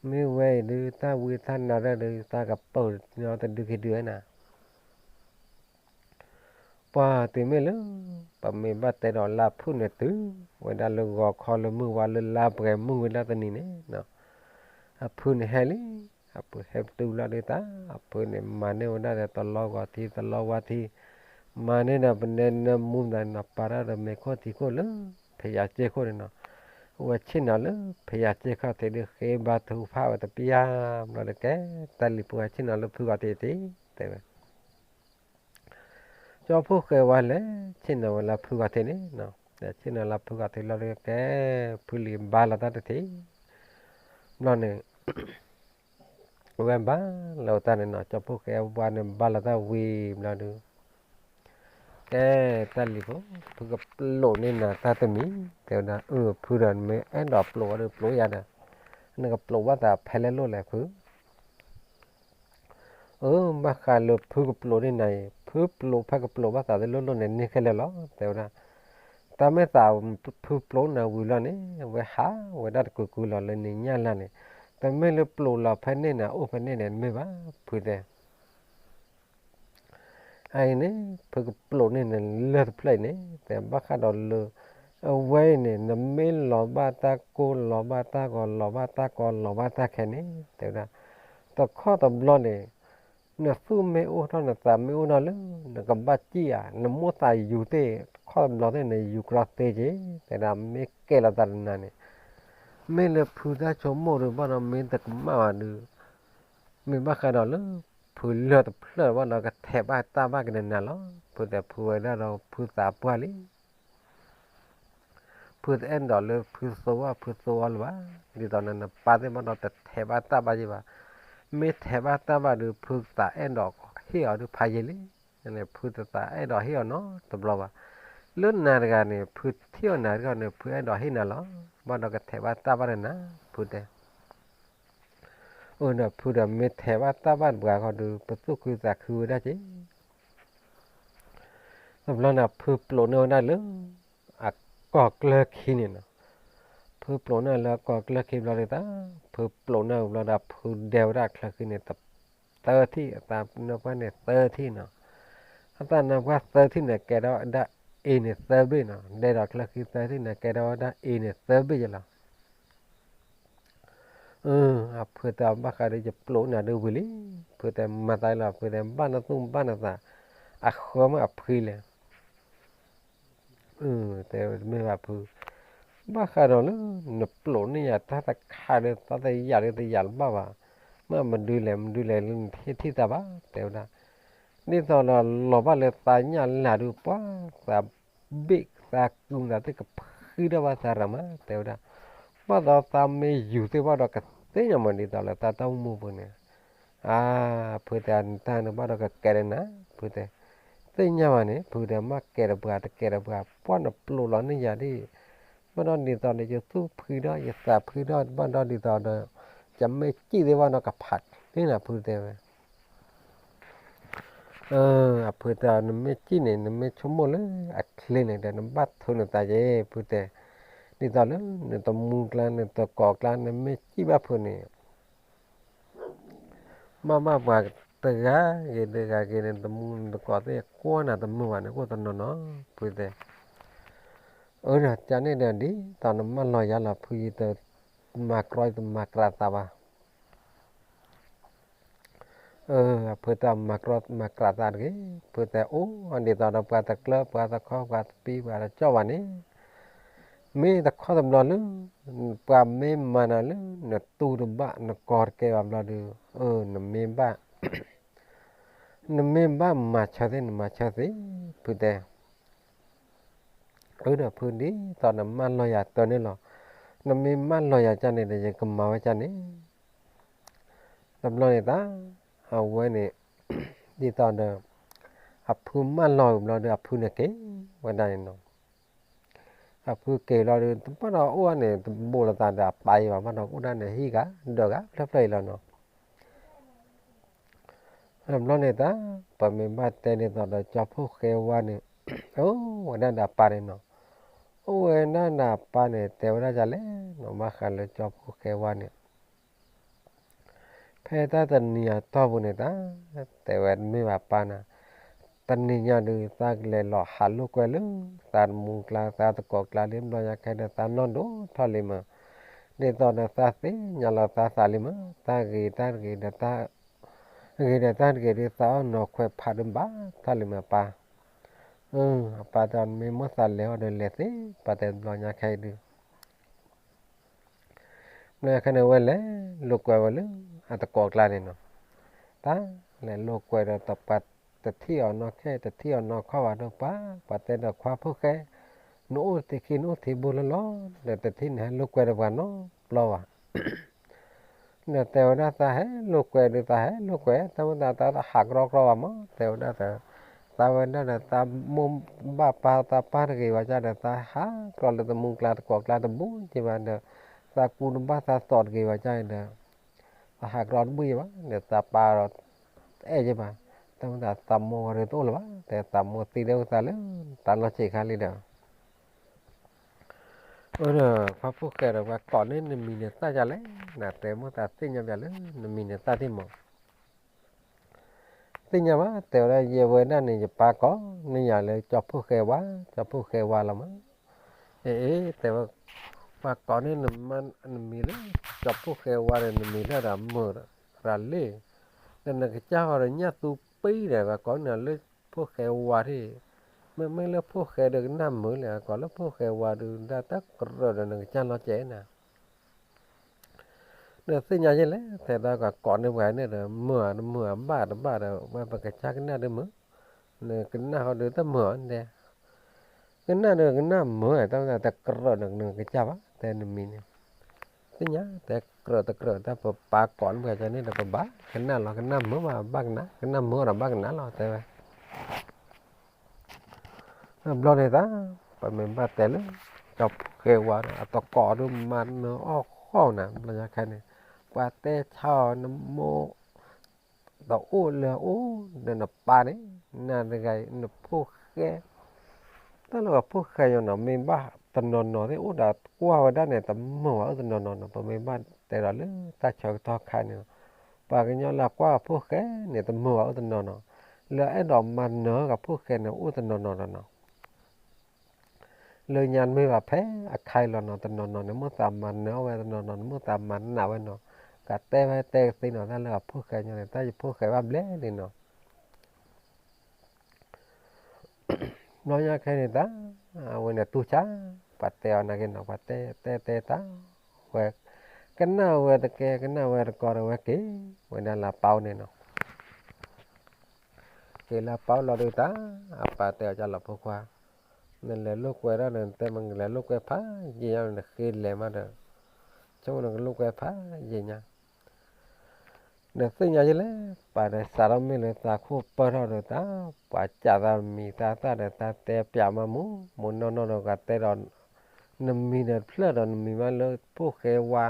မ့ၢ်ဝဲအံၤဒုး တၢ်ဝံတၢ်နါဒုး သးကပၢၤတဒုခံဒုနၤ ပှၤတုၤမ့ၢ်လၢ ပမ့ၢ်ဘၣ်တဲဒီးလၢအဖုၣ်န့ၣ်တုၤဝဲဒၣ်လၢဂီၤခီလၢမုၢ်ဝါလၢလါပှဲၤမုၢ်ဝံၤလၢတနံၤန့ၣ် အဖုန့ၣ်ဟဲလံ အဖုဟဲတုၤလီၤဒုးတၢ် အဖုန့ၣ်မၤန့ၢ်ဝဲဒၣ်ဒီးတလီဝါထံ တလီဝါထံ မၤန့ၢ်ဒီးပနဲနၢမူသးန့ၣ်နီၤ ပာ်တၢ်ဒီးမဲာ်ခိၣ်ထံခိၣ်လၢ ဖယၤစ့ၢ်ခိၣ်န့ၣ်နီၤ ဝဲဆ့ၣ်နီၤလၢဖယၤစ့ၢ်ခီၣ်ထံးဒုး ဃ့ဘါထုကဖၣ်ဝဲတပျၢ် ဘျီဒီးကဲ တၢ်လံၤဖိဟဲဆ့ၣ်နီၤလၢဖုဂီၤထံးတ့ၢ် တဲဝဲ ကၠီဖှိၣ်ဃဲဝါလဲၤဆ့ၣ်နီၤဝဲလၢဖုဂီၤထံးန့ၣ် ဆ့ၣ်နီၤလၢဖုဂီၤထံးလီၤဒီးကဲ ဖုလံၤဘါလီၤတၢ်တထံး ဘျီန့ၣ် ဝဲဘါလီၤတၢ်န့ၣ်နီၤ ကၠီဖှိၣ်ဃဲဝါန့ၣ် ဘါလီၤတၢ်ဝံၤဘျီဒုး ကဲ တၢ်လံၤဖိ ဖုကပျိာ်န့ၢ်နၤတၢ်တမံၤ တဲဝဲဒၣ် အၢ ဖုဒီး နမ့ၢ်အဲၣ်ဒိးပျိာ်ဝဲဒီး ပျိာ်ယၤဒီး နကပျိာ်ဘၣ်သးဖဲလဲၣ်လိၣ်လဲၣ်ဖု အၢ ဘၣ်ဃးလၢဖုကပျိာ်န့ၢ်နၤအံၤ ဖုပျိာ်ဖဲကပျိာ်ဘၣ်သးတလိၣ်လိၣ်န့ၣ် န့ၢ်ခဲလၢာ်လီၤ တဲဝဲဒၣ်. တၢ်မ့ၢ်သးဖုပျိးနၤဝံၤလီၤန့ၣ် အဝဲဟးဝဲဒၣ်တကုာ်ကုာ်လီၤလၢန့ၣ်ညၣ်လၢ်န့ၣ်, တမ့ၢ်လၢပျိးလီၤဖဲန့ၣ်န့ၣ် အိၣ်ဖဲန့ၣ်န့ၣ် တမ့ၢ်ဘၣ် ဖုတဲ အအံၤန့ၣ် ဖုကပျိးန့ၢ်နၤလၢၢ်တဖျၢၣ်အံၤန့ၣ် တဲဘၣ်ဃးဒီးလၢ အဝဲအံၤန့ၣ် နမ့ၢ်လီၤဘၣ်တၢ်ကိၢ် လီၤဘၣ်တၢ်ဂီၤ လီၤဘၣ်တၢ်ကီ လီၤဘၣ်တၢ်ခဲန့ၣ် တဲဝဲဒၣ် တခီတဘျီန့ၣ် နသူၣ်မ့ၢ်အိၣ်ထီၣ် နသးမ့ၢ်အိၣ်ထီၣ်လၢ နကဘၣ်စံၣ်ဧါ နမိၢ်သးယူၤသ့ၣ် တခီတဘျီသ့ၣ် နယူၤကြီသ့က့ၤ တဲဒၣ် မ့ၢ်ကဲလီၤသးတနၤန့ၣ် မ့ၢ်လၢဖုတၢ်ဆိကမိၣ်ဒုး ဘၣ်ဒီးမ့ၢ်တကမၣ်ဘၣ်ဒုး မ့ၢ်ဘၣ်ဃးဒီးလၢ ဖုလၢၢ်တဖျၢၣ်ဘၣ်ဒီးကထဲးဘၣ်တၢ်ဘၣ်က့ၤနၤလီၤ. ဖုတဲဖုဝဲဒၣ်ဒီးဖုသးပှၢ်လံ ဖုတအဲၣ်ဒိးလၢဖုသိအီၣ်ဖုသိအီလၢၤဘၣ်. ဒ်သိးန့ၣ် နပၢ်သ့ၣ်ဘၣ်ဒီးတထဲးဘၣ်တၢ်ဘၣ်ယဲဘၣ်. မ့ၢ်ထဲးဘၣ်တၢ်ဘၣ်ဒုး ဖုသးအဲၣ်ဒိးဟ့ၣ်အီၤဒုးဖးယံာ်လံ. ဖုတသးအဲၣ်ဒိးဟ့ၣ်အီၤနီတဘျီဘၣ်. လၢနၤတဂၤန့ၣ် ဖုထံၣ်အီၤနၤတဂၤန့ၣ် ဖုအဲၣ်ဒိးဟ့ၣ်နၤလီၤ. ဘၣ်ဒီးကထဲးဘၣ်တၢ်ဘၣ်ဒီးနၤ ဖုတဲ အၢဒီးဖုဒီးမ့ၢ်ထဲးဘၣ်တၢ်ဘၣ်တပှၤဃီဒုး ပသူၣ်ခုသးခုဝဲဒၣ်က့ၤ တဘျီန့ၣ် ဖုပျိးန့ၢ်ဝဲဒၣ်လၢ အကီၢ်ကျၢၢ်ခံန့ၣ်နီၤ. ဖုပျိးန့ၢ်လၢအကီၢ်ကျၢၢ်ခံဘျီဒုးတၢ် ဖုပျိးန့ၢ်ဘျီဒီးဖုဒဲဝဲဒၣ်အချၢဃံန့ၣ် သၢထံၣ် အသးနၢပှၢ်န့ၣ်သၢထံၣ်နီၤ. အသးနၢပှၢ်သၢထံၣ်န့ၣ် ကဲထီၣ်ဝဲဒၣ်အ့န့ၣ် သၢဘ့ၣ်နီၤ. ဒဲဒီးချၢဃံသၢထံၣ်န့ၣ် ကဲထီၣ်ဝဲဒၣ်အ့န့ၣ် သၢဘ့ၣ်ယဲလီၤ. အၢ အဖုတဲအီၤဘၣ်ဃးဒီးယပျိးနၤဒုးဝံၤလံ. ဖုတဲမၤသးလီၤ ဖုတဲဘၣ်နသူၣ်ဘၣ်နသး အဃၢမ့ၢ်အဖှံလဲၣ်. တဲမ့ၢ်ဘၣ်ဖု ဘၣ်ဃးဒီးလၢ နပျိးန့ၢ်ယၤတၢ်တခါဒီး သးတယာ်ဒီးတယာ်တဘၣ်ဘၣ်. မ့ၢ်မဒုလဲၣ် မဒုလဲၣ်လၢနဟ့ၣ်ထံၣ်သးဘၣ် တဲဝဲဒၣ်. ဒ်သိးဒီးလီၤဘၣ်လၢသးညၣ်လၢ်ဒုးပှၤ သးဘ့ၣ်သးကုသးသ့ၣ်ကဖှံထီၣ်ဘၣ်သးရၤမး တဲဝဲဒၣ်. ဘၣ်သိးသးမ့ၢ်ယူၤသ့ၣ်ဘၣ်ဒီးကသ့ၣ်ညါမး ဒ်သိးလၢသးတၢ်အိၣ်မူပူၤန့ၣ် အါ ဖုတဲနတၢ်န့ၣ်ဘၣ်ဒီးကကဲဒီးနၤ ဖုတဲ သ့ၣ်ညါဘၣ်န့ၣ် ဖုတဲမ့ၢ်ကဲဒီးပှၤတကဲဒီးပှၤ ပှၤနပျိးလီၤန့ၢ်ယၤဒ် ဘၣ်ဒီးဒ်သိးဒီးယသူၣ်ဖှံဒီးယသးဖှံဒီး ဘၣ်ဒီးဒ်သိးဒီး ယမ့ၢ်စံၣ်သ့ၣ်ဘၣ်ဒီးကဖးန့ၢ်နၤ ဖုတဲဝဲ အဖုတဲအီၤ နမ့ၢ်စံၣ်န့ၣ် နမ့ၢ်ဆိကမိၣ်လၢအချ့န့ၣ်ဒီး နဘၣ်ထုးနသးက့ၤ ဖုတဲ ဒ်သိးလၢနတမူကျါ နတကိးကျါ နမ့ၢ်စံၣ်ဘၣ်ဖုန့ၣ် ဘၣ်ဘၣ်ပှၤတဂၤဂ့ၤတဂၤဂ့ၤန့ၣ် နတမူနတကိးသ့ၣ်ကွၢ်နၤတမုာ်ဘၣ်န့ၣ် အိၣ်တနီၤနီၤ ဖုတဲ အၢဒီးကန့ၣ်ဒီး ဒ်သိးနမၢလီၤယၤလီၤ ဖုယံၤတ မၤကြီတမၤကြးသးဘၣ် အဖုတဲမၤကြီမၤကြးသးတဂ့ၤ ဖုတဲအိၣ်ဒ်သိးဒီးပှၤတကျၢၤ ပှၤတခီ ပှၤတပံ ပှၤတကၠီၣ်ဘၣ်န့ၣ် မ့ၢ်တခီတဘျီလၢ ပှၤမ့ၢ်မၤနၤလၢ နတူၢ်တဘၣ် နကီတကဲဘၣ်ဘျီဒီး အၢ နမ့ၢ်ဘၣ် နမ့ၢ်ဘၣ်မၤဆၢသ့ နမၤဆၢသ့ ဖုတဲ အၢဒီးဖုဒ်သိးနမၢလီၤယၤတၢ်န့ၣ်လီၤ. နမ့ၢ်မၢလီၤယၤကန့ၣ်ဒီး ယကမၤဝဲကန့ၣ် တဘျီန့ၣ်တၢ် အဝဲန့ၣ် ဒ်သိးဒီး အဖုမၢလီၤဘျီဒီး အဖုန့ၣ်က့ၤဝဲဒၣ်န့ၣ်နီၤ. အဖုက့ၤလီၤဒီး တဘၣ်ဒီးအိၣ်န့ၣ် တဘိးလိာ်သးဒီးအပၢ်အံၤဘၣ် ဘၣ်ဒီးအိၣ်ဒၣ်န့ၣ် ဟံၣ်ဂၤဒၢးဂၤဖျၢၣ်ဖျၢၣ်အံၤလီၤနီၤ. တဘျီန့ၣ်တၢ် ပမ့ၢ်ဘၣ်တဲဒ်သိးဒီး ကၠီဖီၣ်ဃဲဝါန့ၣ် အိၣ်ဝဲဒၣ်ဒီးအပၢ်န့ၣ်နီၤ. အိၣ်ဝဲဒၣ်ဒီးအပၢ်န့ၣ် တဲဝဲဒၣ်ဒ်လဲၣ်နီၤ ဘၣ်ဃးလၢကၠီဖီၣ်ဃဲဝါန့ၣ် ဖဲတၢ်တနံၤအတီၢ်ပူၤန့ၣ်တၢ် တဲဝဲမ့ၢ်ဘၣ်ပၢ်နၤ, တနံၤညါဒုး သးကလဲၤလီၤဟးလိာ်ကွဲလၢ သးတမူကျါ သးတကိးကျါလံ ဘျီညါခဲဒီး သးနီၢ်ဒိၣ်ထီၣ်လံမး, ဒ်သိးဒီးသးသ့ၣ်ညါလီၤသးသးလံမး, တၢ်ဂ့ၤတၢ်တဂ့ၤဒီး တၢ်ဂ့ၤဒီးတၢ်တဂ့ၤဒုး သးအီၣ်နီၤခွဲးဖးဒိၣ်ဘၣ်ထီၣ်လံမးပၢ်. အပၢ်တဲမ့ၢ်မိၣ်သးလဲၤအီၤဒီးလဲၤသ့, ပၢ်တဲဘျီညါခဲအံၤဒုး ဘျီညါခဲန့ၣ်ဝဲလဲၤလိာ်ကွဲဝဲလၢ အတကိးကျါန့ၣ်နီၤ, တၢ်လဲၤလိာ်ကွဲဒီးတပှၤတထံၣ်အီၤနီၢ်ခဲ တထံၣ်အီၤနီၢ်ခီၣ်ဘၣ်ဒီးပၢ်, ပှၤတဲဒီးခွါဖိၣ်ဃဲ, နအိၣ်သ့ခံ နအိၣ်သ့ဘိလၢလီၤ, ဒီးတထံၣ်န့ၣ်ဟဲလိာ်ကွဲဒီးပှၤနီတဘျီဘၣ် ဒီးတဲဝဲဒၣ်သးဟဲလိာ်ကွဲဒီးသးဟဲလိာ်ကွဲ, တၢ်မ့ၢ်သးတၢ်ဟးကြီကြီဘၣ်မး, တဲဝဲဒၣ်သး, သးဝဲဒၣ်ဒီးသးမိၢ်ဘၣ်ပၢ်သးပၢ်တဂ့ၤဘၣ်ကၢ်ဒီး သးဟးကြီလၢတမူကျါတကိးကျါတဘိက့ၤဘၣ်ဒီး, သးကူတဘၣ်သးသိးတဂ့ၤဘၣ်ကၢ်ဒီး, သးဟးကြီတဘိယဲၢ်ဘၣ်ဒီး သးပၢ်ဒီး အဲၣ်ယဲၢ်ဘၣ်, တၢ်မ့ၢ်သးသးမိၢ်ဝဲဒၣ်တအိၣ်လၢၤဘၣ်, တဲသးမိၢ်သံဒီးသးလၢ တၢ်လီၢ်ဆံးခါလံဒီး အၢ ဒီးပှၤဖိၣ်ဃဲဒီး ပှၤကိးန့ၢ်နမံၤန့ၣ်သၣ်ဒ်လဲၣ်, နတဲမိၣ်သးသ့ၣ်ညါပျးလၢ နမံၤန့ၣ်သၣ်ဒ်မး. သ့ၣ်ညါဘၣ်, တဲဝဲဒၣ်ယဲဝဲဒၣ်န့ၣ် ယပၢ်ကိးန့ၢ်ယၤလၢကၠီဖှိၣ်ဃဲဝါ, ကၠီဖှိၣ်ဃဲဝါလီၤမး. အ့ အ့ တဲဝဲ, ပှၤကိးန့ၢ်နမံၤလၢကၠီဖှိၣ်ဃဲဝါဒီး နမံၤလၢဒီးမုာ်ရၤလ့ၣ်, ဒီးနကစၢ်ဃီဒီးညၣ်သူပံဒီး ပှၤကိးန့ၢ်နၤလၢဖှိၣ်ဃဲဝါထံၣ်, မ့မ့ၢ်လၢဖှိၣ်ဃဲဒီးကနၣ်မုာ်လဲၣ်, ကိးလၢဖှိၣ်ဃဲဝါဒီး ဒၣ်တၢ်ကြၢးဒီးနကစၢ်လီၤကဲနၤ ဒီးသ့ၣ်ညါယဲလဲၣ်, ထဲတၢ်ကကိးန့ၢ်ပှၤန့ၣ်ဒီး မုာ်ဧါတမုာ်ဧါ ဘၣ်တဘၣ်ဒီး ဝဲပကစၢ်ကနၣ်ဒုးမုာ်, နကနၣ်ဃီဒုးတမုာ်ဧါဒဲး, ကနၣ်ဒုးကနၣ်မုာ် တၢ်တကြၢးဒီးနကစၢ်ဘၣ် တဲနမံၤန့ၣ်, သ့ၣ်ညါ တဲကြၢးတကြၢး တၢ်ပပၢ်ကိးန့ၢ်ပှၤကန့ၣ်ဒီး ပဘၣ်ကနၣ်လီၤ, ကနၣ်မုာ်ဘၣ်ဘၣ်ကနၣ်, ကနၣ်မုာ်ဒီးဘၣ်ကနၣ်လီၤ တဲဝဲ ဘျီန့ၣ်သး ပမ့ၢ်ဘၣ်တဲလၢ ကၠီဖှိၣ်ဃဲဝါဒီး အတကိးဒုးမၤနၢၤအီၣ်ဃီၣ်နၤ ဘျီညါခဲန့ၣ်, ပှၤတဲဆါအီၤ နမိၢ်တအိၣ်လၢအအိၣ်ဒီးနပၢ်န့ၣ်, နတဂၤအံၤ နဖိၣ်ဃဲ တၢ်လၢပှၤဖိၣ်ဃဲညီနီၤ မ့ၢ်ဘၣ်တနီၤနီၤသ့ၣ် အိၣ်ဒီးကွၢ်ဝဲဒၣ်န့ၣ် တမုာ်ဘၣ်အိၣ်တနီၤနီၤနီၤ, ပမ့ၢ်ဘၣ်တဲဒီးလၢတၢ်ဆၢကတီၢ်ခါန့ၣ်, ပှၤကညီလၢအကွၢ်ပှၤဖိၣ်ဃဲန့ၣ် တမုာ်ဘၣ်အိၣ်တနီၤနီၤ, လၢအအဲၣ်ဒိးမၤနၢၤပှၤဖိၣ်ဃဲန့ၣ် အိၣ်တနီၤနီၤနီၤနီၤ လၢညါမ့ၢ်ဘၣ်ဖဲအခါအံၤလီၤနီၤ, တနီၤနီၤန့ၣ် မိၣ်သးမၤနၢၤအီၣ်ဝဲ, တနီၤနီၤန့ၣ် မိၣ်သးမၤနးဝဲနီၤ, ကတဲဝဲတဲကသ့နီၤ, တၢ်လၢအဖိၣ်ဃဲညီန့ၣ် တၢ်ယဖိၣ်ဃဲဘၣ်ဘျဲၣ်လံနီၤ. ဘျီညါခဲန့ၣ်တၢ် အဝဲန့ၣ်တူၢ်ဆါ, ပှၤတဲအီၤနာ်က့နီၤ, ပှၤတဲတဲတဲတၢ်, ဝဲ ကနၣ်ဝဲတကဲ ကနၣ်ဝဲတကီဒီး ဝဲက့ၤဝဲဒၣ်လၢအပၢ်အိၣ်န့ၣ်နီၤ. က့ၤလၢအပၢ်အိၣ်လီၤဒုးတၢ်, အပၢ်တဲအီၤ ကၢ်လီၤဖိခွါ, နလဲၤလိာ်ကွဲဒီး နတဲမ့ၢ်နကလဲၤလိာ်ကွဲဖးယံာ်ညါ နဃ့လဲၤမးဒီး ဆိကမိၣ်နကလိာ်ကွဲဖးယံာ်ညါ ဒီးသ့ၣ်ညါယဲလဲၣ်, ပၢ်ဒီးစးထီၣ်မ့ၢ်လၢသးခိၣ်ပၢၢ်ထီၣ်ဒီးတၢ်, ပှၤစးသးမံၤသးသၣ်ဒီး တၢ်တဲပၠးမးမူးမူးနီၢ်နီၢ်ဒီး ပှၤတဲဒီး နမံၤဒီးတဖျၢၣ်ဒီး နမံၤမးလၢဖိၣ်ဃဲဝါ,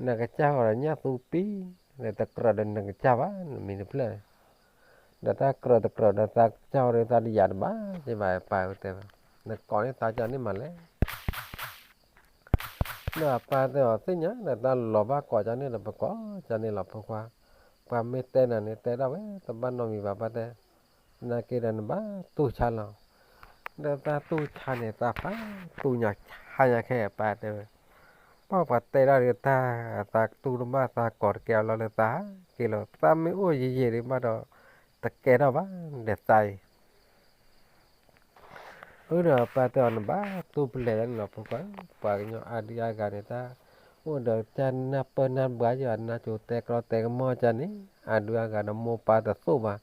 နကစၢ်ဃီၤဒီးညၣ်သူပံ, ဒီးတကြၢးဒီးနကစၢ်ဘၣ် နမံၤတဖျၢၣ်, ဒီးတၢ်ကြၢးတကြၢးဒီးသးကစၢ်ဃီၤဒီး သးတယာ်တဘၣ်က့ၤဘၣ် ပၢ်တဲဝဲ, နကိးန့ၢ်သးကန့ၣ်မးလဲၣ် ဒီးအပၢ်တဲအီၤ သ့ၣ်ညါဒီး တၢ်လီၤဘၣ်ကိးကန့ၣ်ဒီး ပကိးကန့ၣ်လီၤဖိခွါ, ပှၤမ့ၢ်တဲနၤန့ၣ် တဲဒၣ်ဝဲ တဘၣ်နီတမံၤဘၣ် ပၢ်တဲ, နာ်က့ဒီးနဘၣ်တူၢ်ဆါလီၤ, ဒီးတၢ်တူၢ်ဆါန့ၣ် တၢ်ဖးတူၢ်ညါဆါညါခဲအံၤ ပၢ်တဲဝဲ, ပှၤပှၤတဲဒၣ်ဒုးတၢ်, သးတူၢ်တဘၣ် သးကိးတကဲအီၤလီၤလၢသးက့ၤလီၤ, သးမ့ၢ်အိၣ်ယံာ်ယံာ်ဒုးဘၣ်ဒီး တကဲထီၣ်ဘၣ်ဒီးသးအံၤ အၢ ဒီးပၢ်တဲအီၤ နဘၣ်တူၢ်ဖဲလဲၣ်န့ၣ်လီၤ ဖိခွါ, ပှၤကညီအါဒုအါဂၤန့ၣ် တၢ်အိၣ်ဒီးတၢ်နၢ်ပၢၢ်နၢ်ဘှါယၤ နၢ်ကၠိတဲကျီတဲကမီၢ်ကန့ၣ် အါဒုအါဂၤဒီးမိၢ်ပၢ်တသိၣ်ဘၣ်,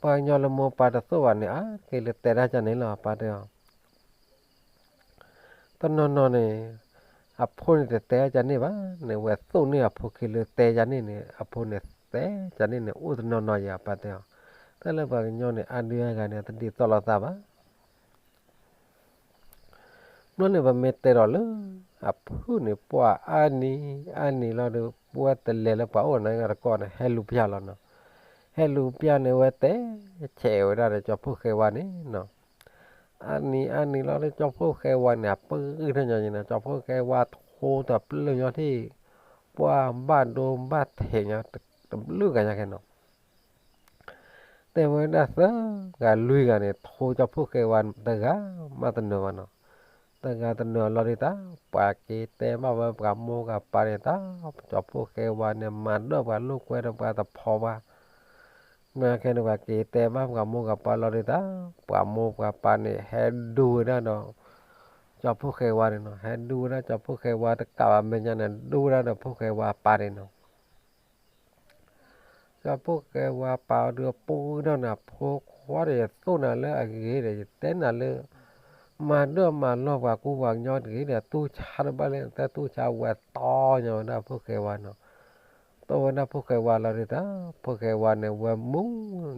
ပှၤကညီလၢမိၢ်ပၢ်တသိၣ်ဘၣ်န့ၣ် အါက့ၤလၢတဲဒၣ်ကန့ၣ်လီၤ ပၢ်တဲအီၤ တနီၤနီၤန့ၣ် အဖိန့ၣ်တတဲဒၣ်ကန့ၣ်ဘၣ်န့ၣ် ဝဲသိၣ်န့ၢ်အဖိခံလၢတဲကန့ၣ်န့ၣ် အဖိန့ၣ်တဲကန့ၣ်န့ၣ် အိၣ်တနီၤနီၤယၤ ပၢ်တဲအီၤ, တၢ်လၢပှၤကညီန့ၣ် အါဒုအါဂၤန့ၣ် တဒ်သိးလိာ်သးဘၣ် ဘျီန့ၣ် ပမ့ၢ်တဲဒီးလၢ အဖုၣ်န့ၣ် ပှၤအါနံၤအါနံၤလီၤဒီး ပဝဲတလဲၤလၢပှၤအိၣ်န့ၣ်တကီၢ်န့ၣ် ဟဲလူၤပျၢ်လီၤနီၤ, ဟဲလူၤပျၢ်န့ၣ် ဝဲတဲဆဲးဝဲဒၣ်ဒီးကၠီဖှိၣ်ဃဲဝါန့ၣ်နီၤ, အါနံၤအါနံၤလီၤဒီး ကၠီဖှိၣ်ဃဲဝါန့ၣ် အပၢၢ်ထီၣ်ညီန့ၣ် ကၠီဖှိၣ်ဃဲဝါထိတပျုၢ်ညီထံၣ် ပှၤဘၣ်ဒိဘၣ်ထံးညီ တဘျုးဂၤညါခဲနီၤ တဲဝဲဒၣ်သၢဂၤလွံၢ်ဂၤန့ၣ် ထိကၠီဖှိၣ်ဃဲဝါတဂၤမးတနၢၤဘၣ်နီၤ, တဂၤတနၢၤလီၤဒုးတၢ်, ပှၤက့ၤတဲဘၣ်ဝဲပှၤမိၢ်ပှၤပၢ်န့ၣ်တၢ်, ကၠီဖှိၣ်ဃဲဝါန့ၣ် မၤဒၢၣ်ပှၤလိာ်ကွဲဒီးပှၤတဖိးဘၣ်, မ့ၢ်ခဲန့ၣ် ပှၤက့ၤတဲဘၣ်ပှၤမိၢ်ပှၤပၢ်လီၤဒုးတၢ်, ပှၤမိၢ်ပှၤပၢ်န့ၣ် ဟဲဒူဝဲဒၣ်ဒီး ကၠီဖှိၣ်ဃဲဝါန့ၣ်နီၤ, ဟဲဒူဝဲဒၣ်ကၠီဖှိၣ်ဃဲဝါတကးဘၣ်မဲာ်ညါန့ၣ် ဒူဝဲဒၣ်ဒီးဖှိၣ်ဃဲဝါပၢ်န့ၣ်နီၤ ကၠီဖှိၣ်ဃဲဝါပၢ်အီၤဒုးအပူၤဒီးန့ၣ် ဖိခွါဒီး ယသိၣ်နၤလၢအဂ့ၤဒီး ယတဲနၤလၢ မၤဒၢၣ်မၤလီၢ်ပှၤကူပှၤကညီတဂ့ၤဒီး တူၢ်ဆါတဘၣ်လၢ တၢ်တူၢ်ဆါဝဲတီညီဝဲဒၣ်ဖှိၣ်ဃဲဝါနီၤ, တီဝဲဒၣ်ဖှိၣ်ဃဲဝါလီၤဒုးတၢ်, ဖှိၣ်ဃဲဝါန့ၣ် ဝဲမူ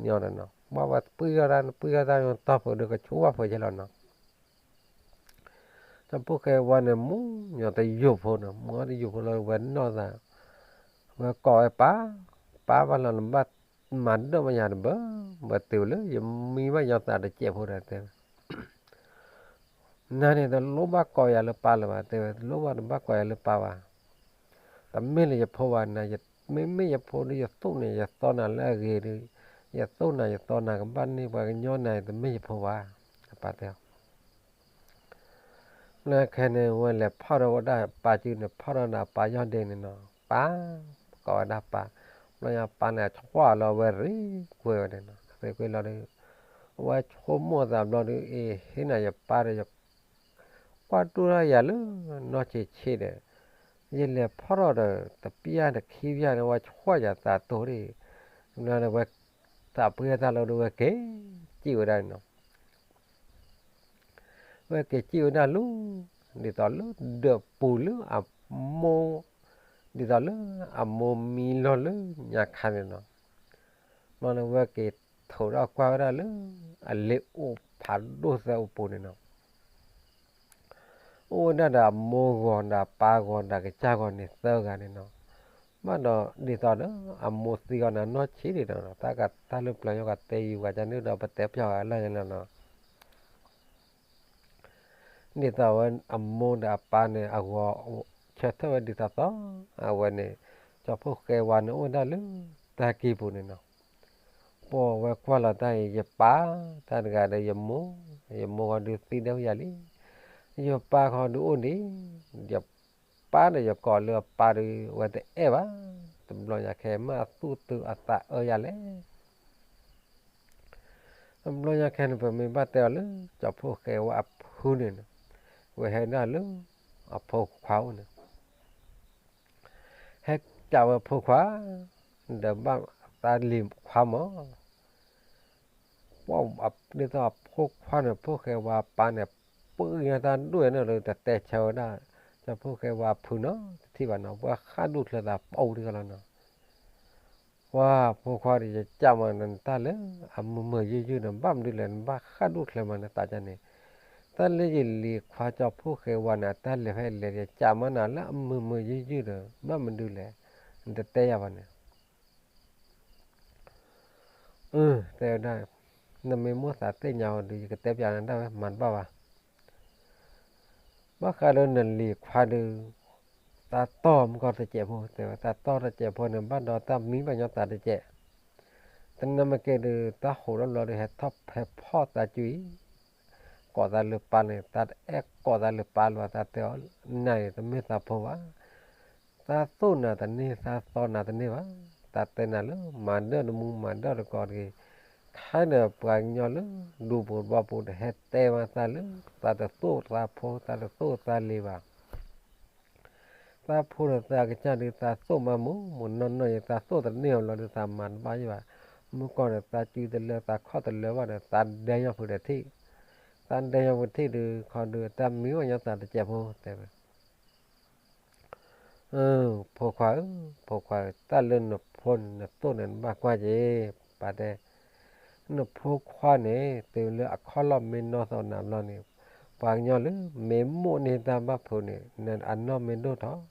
ညီဒီးနီၤ, ဘၣ်ဝဲပှံၢ်ထီၣ်တၢ် ပှံၢ်ထီၣ်တၢ်တီၢ်ဖုးဒီး ကဆိဝဲဖုးယဲလီၤနီၤ ကၠီဖှိၣ်ဃဲဝါန့ၣ် မူညီတယိာ်ဖိနီၤ, မူညီတယိာ်ဖိလီၤ ဝဲနီၢ်သး, ဝဲကိးဝဲပၢ်, ပၢ်ဘၣ်လီၤနဘၣ်မၤဒၢၣ်မးယၤတဘၢ, ဘၣ်တုၤလၢယမံဘၣ်ညီသးတစဲးဖိဒီးတဲဝဲ နၤန့ၣ်တလိၣ်ဘၣ်ကိးယၤလၢပၢ်လၢၤဘၣ်, တဲဝဲ, တလိၣ်ဘၣ်တဘၣ်ကိးယၤလၢပၢ်ဘၣ်. တမ့ၢ်လၢယဖိဘၣ်နၤ, မ့မ့ၢ်ယဖိဒီး ယသိၣ်န့ၣ် ယသီနၤလၢအဂ့ၤဒီး, ယသိၣ်နၤယသီနၤ ကဘၣ်န့ၢ်ပှၤကညီနၤ, တမ့ၢ်ယဖိဘၣ်, အပၢ်တဲအီၤ. လၢခဲန့ၣ် ဝဲလဲၤဖီၣ်ထီၣ်ဝဲဒၣ်ပၢ်စုန့ၣ်, ဖီၣ်ထီၣ်ဒီးအပၢ်ယီၢ်ဒ့န့ၣ်နီၤ, ပၢ်, ကိးဝဲဒၣ်ပၢ်. ဘျီညါပၢ်န့ၣ် အဆှီလီၤဝဲရ့ကွဲဝဲန့ၣ်နီၤ, ရ့ကွဲလီၤဒီး အဝဲဆိကမိၣ်သးဘျီဒီး, အ့ၣ်, ဟ့ၣ်နၤယပၢ်ဒီး ယကွၢ်ဒိၣ်ထီၣ်ယၤလၢနီၢ်ဆံးဆံးဒီး, ယလဲၤဖီၣ်ထီၣ်ဒီး တပျၢ်တခံပျၢ်န့ၣ် ဝဲဆှီယၤသးတိၢ်ဒၣ်, ဘျီန့ၣ်ဝဲသးပှ့ၤတၢ်လီၤဒီး ဝဲက့ၤစံၣ်ဝဲဒၣ်န့ၣ်နီၤ. ဝဲက့ၤစံၣ်ဝဲဒၣ်လၢ, ဒ်သိးလၢဒၢးပူၤလၢအမိၢ်, ဒ်သိးလၢအမိၢ်မံလီၤလၢညါခါန့ၣ်နီၤ. ဘျီန့ၣ်ဝဲက့ၤထိးထီၣ်ကွၢ်ဝဲဒၣ်လၢ အလ့အိၣ်ဖးဒိၣ်သၢအိၣ်ပူၤန့ၣ်နီၤ. အိၣ်ဝဲဒၣ်ဒီးအမိၢ်ဂီၤဒီးအပၢ်ဂီၤဒီးကစၢ်ဂီၤန့ၣ်သၢဂၤန့ၣ်နီၤ. ဘၣ်ဒီးဒ်သိးဒီး အမိၢ်သံဂီၤန့ၣ်နီၢ်ဆံးဒံးဒီး တၢ်ကတၢ်လၢပျၢၤယိကတဲယူၤဂၤကန့ၣ်ဒီး ပတဲပျီဂၤလၢာ်န့ၣ်လီၤနီၤ. ဒ်သိးဝဲအမိၢ်ဒီးအပၢ်န့ၣ် အဂီၤဆၢထၢၣ်ဝဲဒ်သိးသိး, အဝဲန့ၣ် ကၠီဖီၣ်ဃဲဝါန့ၣ်အိၣ်ဝဲဒၣ်လၢတၢ်ကံၢ်ပူၤန့ၣ်နီၤ. ပှၤဝဲကွၢ်လီၤတၢ်အံၤ ယပၢ်တၢ်တဂၤဒီးယမိၢ်, ယမိၢ်ဂီၤဒုးသံဒဲယၤလံ. ယပၢ်ခီဒုးအိၣ်ဒံး, ယပၢ်ဒီးယကိးလၢအပၢ်ဒီး အဝဲတအဲၣ်ဘၣ်. တဘျီညါခဲမ့ၢ်အသူၣ်တုၤအသးအၢယၤလဲၣ်. တဘျီညါခဲန့ၣ် ပမ့ၢ်ဘၣ်တဲအီၤလၢ ကၠီဖီၣ်ဃဲဝါအဖုန့ၣ်, ဝဲဟဲဒၣ်လၢအဖိခွါအိၣ်န့ၣ် ဟဲကးဝဲဖိခွါ, ဒီးဘၣ်သးလံၤခွါမး, ပှၤဒ်သိးအဖိခွါန့ၣ် ဖီၣ်ဃဲဝါအပၢ်န့ၣ် ပှ့ၤညါတၢ်ဒိၣ်န့ၣ်ဒီး တတဲဆၢဝဲဒၣ် ကၠီဖီၣ်ဃဲဝါအဖုနီၤ, တထံၣ်ဘၣ်နီၤ, ပှၤဃၣ်ဒူၣ်ချၢသးပအိၣ်တဂၤလီၤနီၤ. ပှၤဖိခွါဒီး ယကးမးနတၢ်လၢအမုာ်မုာ်ယုၢ်ယုၢ်ဒီး ဘၣ်မနုၤလဲၣ် နဘၣ်ဃၣ်ဒူၣ်ချၢမးနသးန့ၣ်, တၢ်လၢယလံၤခွါကၠီဖီၣ်ဃဲဝါန့ၣ် အတၢ်လဲၤဖဲလဲၣ် ယကးမးနၤလၢအမုာ်မုာ်ယုၢ်ယုၢ်ဒီး ဘၣ်မနုၤလဲၣ် နတတဲယၤဘၣ်န့ၣ်. တဲဝဲဒၣ်, နမ့ၢ်မိၣ်သးသ့ၣ်ညါအီၤဒီး ယကတဲပျးနၤဒၣ်ဝဲ မၤတဘၣ်ဘၣ်. ဘၣ်ဃးဒီးနလံၤခွါဒီး သးတီၢ်မုၢ်ကီၢ်တစဲးဖိ, တဲဝဲ သးတီၢ်တစဲးဖိန့ၣ် ဘၣ်ဒီးတၢ်မံဘၣ်ညီသးတစဲး, တနၢ်မ့ၢ်က့ၤဒီး တၢ်ဟိးထီၣ်ဘျီဒီး ဟဲထီၣ်ဖဲဖီၣ်သးစုအံၤ ကိးသးလၢပၢ်န့ၣ် သးတအဲၣ်ကိးသးလၢပၢ်လၢၤဘၣ်, သးတဲအီၤ နၤန့ၣ် တမ့ၢ်သးဖိဘၣ်. သးသိၣ်နၤတန့ၢ် သးသီနၤတန့ၢ်ဘၣ်. သးတဲနၤလၢ မၤဒၢၣ်တမူ မၤဒၢၣ်တကိးတဂ့ၤ. ခါဒီးပှၤကညီလၢ ဒူပူၤဘီပူၤ တဟဲတဲမးသးလၢ သးတသိၣ်သးဖိ သးတသိၣ်သးလံၤဘၣ်. သးဖိဒီးသးကစၢ်ဒုး သးသိၣ်မးမူးမူးနီၢ်နီၢ်အံၤ သးသိၣ်တန့ၢ်အီၤလီၤဒီး သးမၤတဘၣ်ယံၤဘၣ်. မုၢ်ကီၢ်ဒီး သးစုတလၢ သးခီၣ်တလၢဘၣ်ဒီး သးဒဲညီဖိဒီးထံၣ်, သးဒဲညီဖိထံၣ်ဒီး ခီဒီး တၢ်မံဘၣ်ညီသးတစဲးဖိ တဲဝဲ. ဖိခွါဧၢ, ဖိခွါဧၢ, တၢ်လၢနဖိန့ၣ် နသိၣ်န့ၣ် နဘၣ်ကွၢ်က့ၤ, ပၢ်တဲ. နဖိခွါန့ၣ် တုၤလၢအခီၣ်လီၢ်မ့ၢ်နီၢ်သီနၤဘျီန့ၣ်, ပှၤကညီလၢ မ့ၢ်မိၣ်န့ၢ်တၢ်ဘၣ်ဖုးန့ၣ် အနီၢ်မ့ၢ်ဒိၣ်ထီၣ်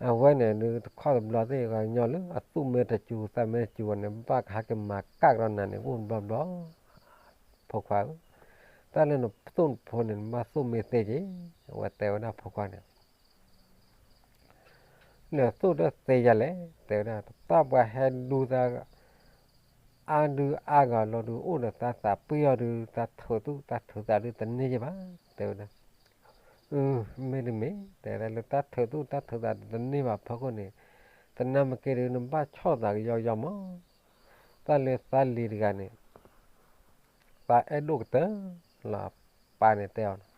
အဝဲန့ၣ်ဒုး တခီတဘျီသ့ၣ် ပှၤကညီလၢ အသူၣ်မ့ၢ်တစူၤ သးမ့ၢ်တစူၤဘၣ်န့ၣ် ဘၣ်ကဟဲက့ၤမၤကၣ်ကဒီးနၤန့ၣ် အိၣ်တဘျီဘျီ. ဖိခွါဧၢ, တၢ်လၢနသိၣ်နဖိန့ၣ် နဘၣ်သိၣ်မ့ၢ်သ့က့ၤ, အဝဲတဲဝဲဒၣ်ဖိခွါန့ၣ် နသိၣ်တသ့ယၤလဲၣ်, တဲဝဲဒၣ် တၢ်ပှၤဟဲဒူသး အါဒုအါဂၤလီၤဒုး အိၣ်ဒီးသးသးပှ့ၤအီၤဒုး သးထုးသူၣ်သးထုးသးဒုး တန့ၢ်ယၤဘၣ်, တဲဝဲဒၣ်. မ့တမ့ၢ် တဲဝဲဒၣ် လၢတၢ်ထုးသူၣ်တၢ်ထုးသးဒုး တန့ၢ်ဘၣ်ဖီခိၣ်န့ၣ်, တနၢ်မ့ၢ်က့ၤဒုး နဘၣ်ဆီၣ်သးကယီကယီမး. တၢ်လၢသးလံၤတဂၤန့ၣ် သးအဲၣ်ဒိၣ်ကတၢၢ်လီၤ, ပၢ်န့ၣ်တဲအီၤ.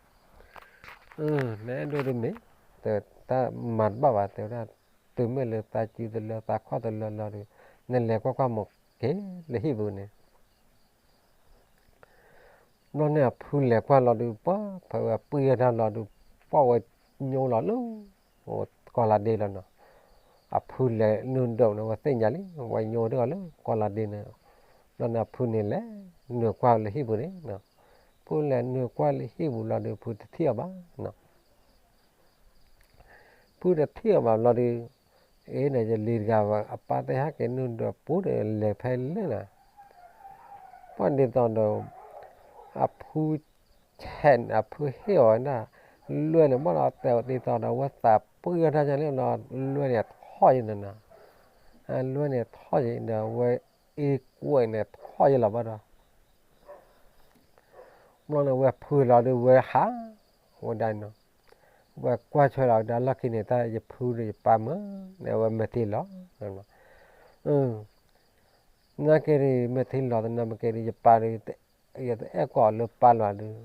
နအဲၣ်ဒိၣ်ဒ်မ့ၢ်, တဲဝဲ တၢ်မၤတဘၣ်ဘၣ် တဲဝဲဒၣ်, တုၤမ့ၢ်လၢသးစုတလၢ သးခီၣ်တလၢလီၤဒီး နလဲၤကွၢ်ကွၢ်မးက့ၤလၢဟံၣ်ပူၤန့ၣ်. ဘျီန့ၣ်အဖုလဲၤကွၢ်လီၤဒုး ပှၤဖဲဝဲပှ့ၤတၢ်လီၤဒုး ပှၤဝဲညိလီၤလၢ ကီၢ်လၤဒ့လီၤနီၤ. အဖုလဲၤနုာ်ဒိးန့ၣ် ဝဲသ့ၣ်ညါလံ ဝဲညိတဂၤလၢကီၢ်လၤဒ့န့ၣ်. ဘျီန့ၣ်အဖုန့ၣ်လဲၤနုာ်ကွၢ်လၢဟံၣ်ပူၤန့ၣ်, ဖုလဲၤနုာ်ကွၢ်လၢဟံၣ်ပူၤလီၤဒုး ဖုတထံၣ်အီၤဘၣ်. ဖုတထံၣ်အီၤဘၣ်ဘျီဒုး, အ့ၣ်န့ၣ် ယလံၤတဂၤဘၣ် အပၢ်သ့ၣ်ဟဲက့ၤနုာ်ဒိးပူၤဒီး လဲၤဖဲလဲၣ်နၤ. ပှၤဒ်သိးဒီး အဖု ဆဲးန့ၣ် အဖုဟ့ၣ်အီၤဝဲဒၣ်, လွဲန့ၣ်ဘၣ်ဒီးတဲအီၤဒ်သိးဒီး အဝဲသးပှံၢ်ထီၣ်တၢ်ညါန့ၣ်ဒီး လွဲန့ၣ်ထီၣ်ယံၤန့ၣ်နီၤ, လွဲန့ၣ်ထီၣ်ယံၤဒီးဝဲအ့ကွဲးန့ၣ်ထီၣ်ယံၤလီၤဘၣ်ဒီး ဘျီန့ၣ်ဝဲဖုလီၤဒုးဝဲဟး, ဝဲဒၣ်နီၤ, ဝဲကွၢ်ထွဲလီၤဝဲဒၣ်လီၢ်ခံန့ၣ် တၢ်ယဖုဒီးယပၢ်မ့ၢ်, န့ၣ်ဝဲမဲာ်ထံလီၤ, နာ်က့ဒီး မဲာ်ထံလီၤသနာ်က့ဒီး ယပၢ်ဒီး ယတအဲၣ်ကွၢ်အီၤလၢပၢ်လၢၤဒီး,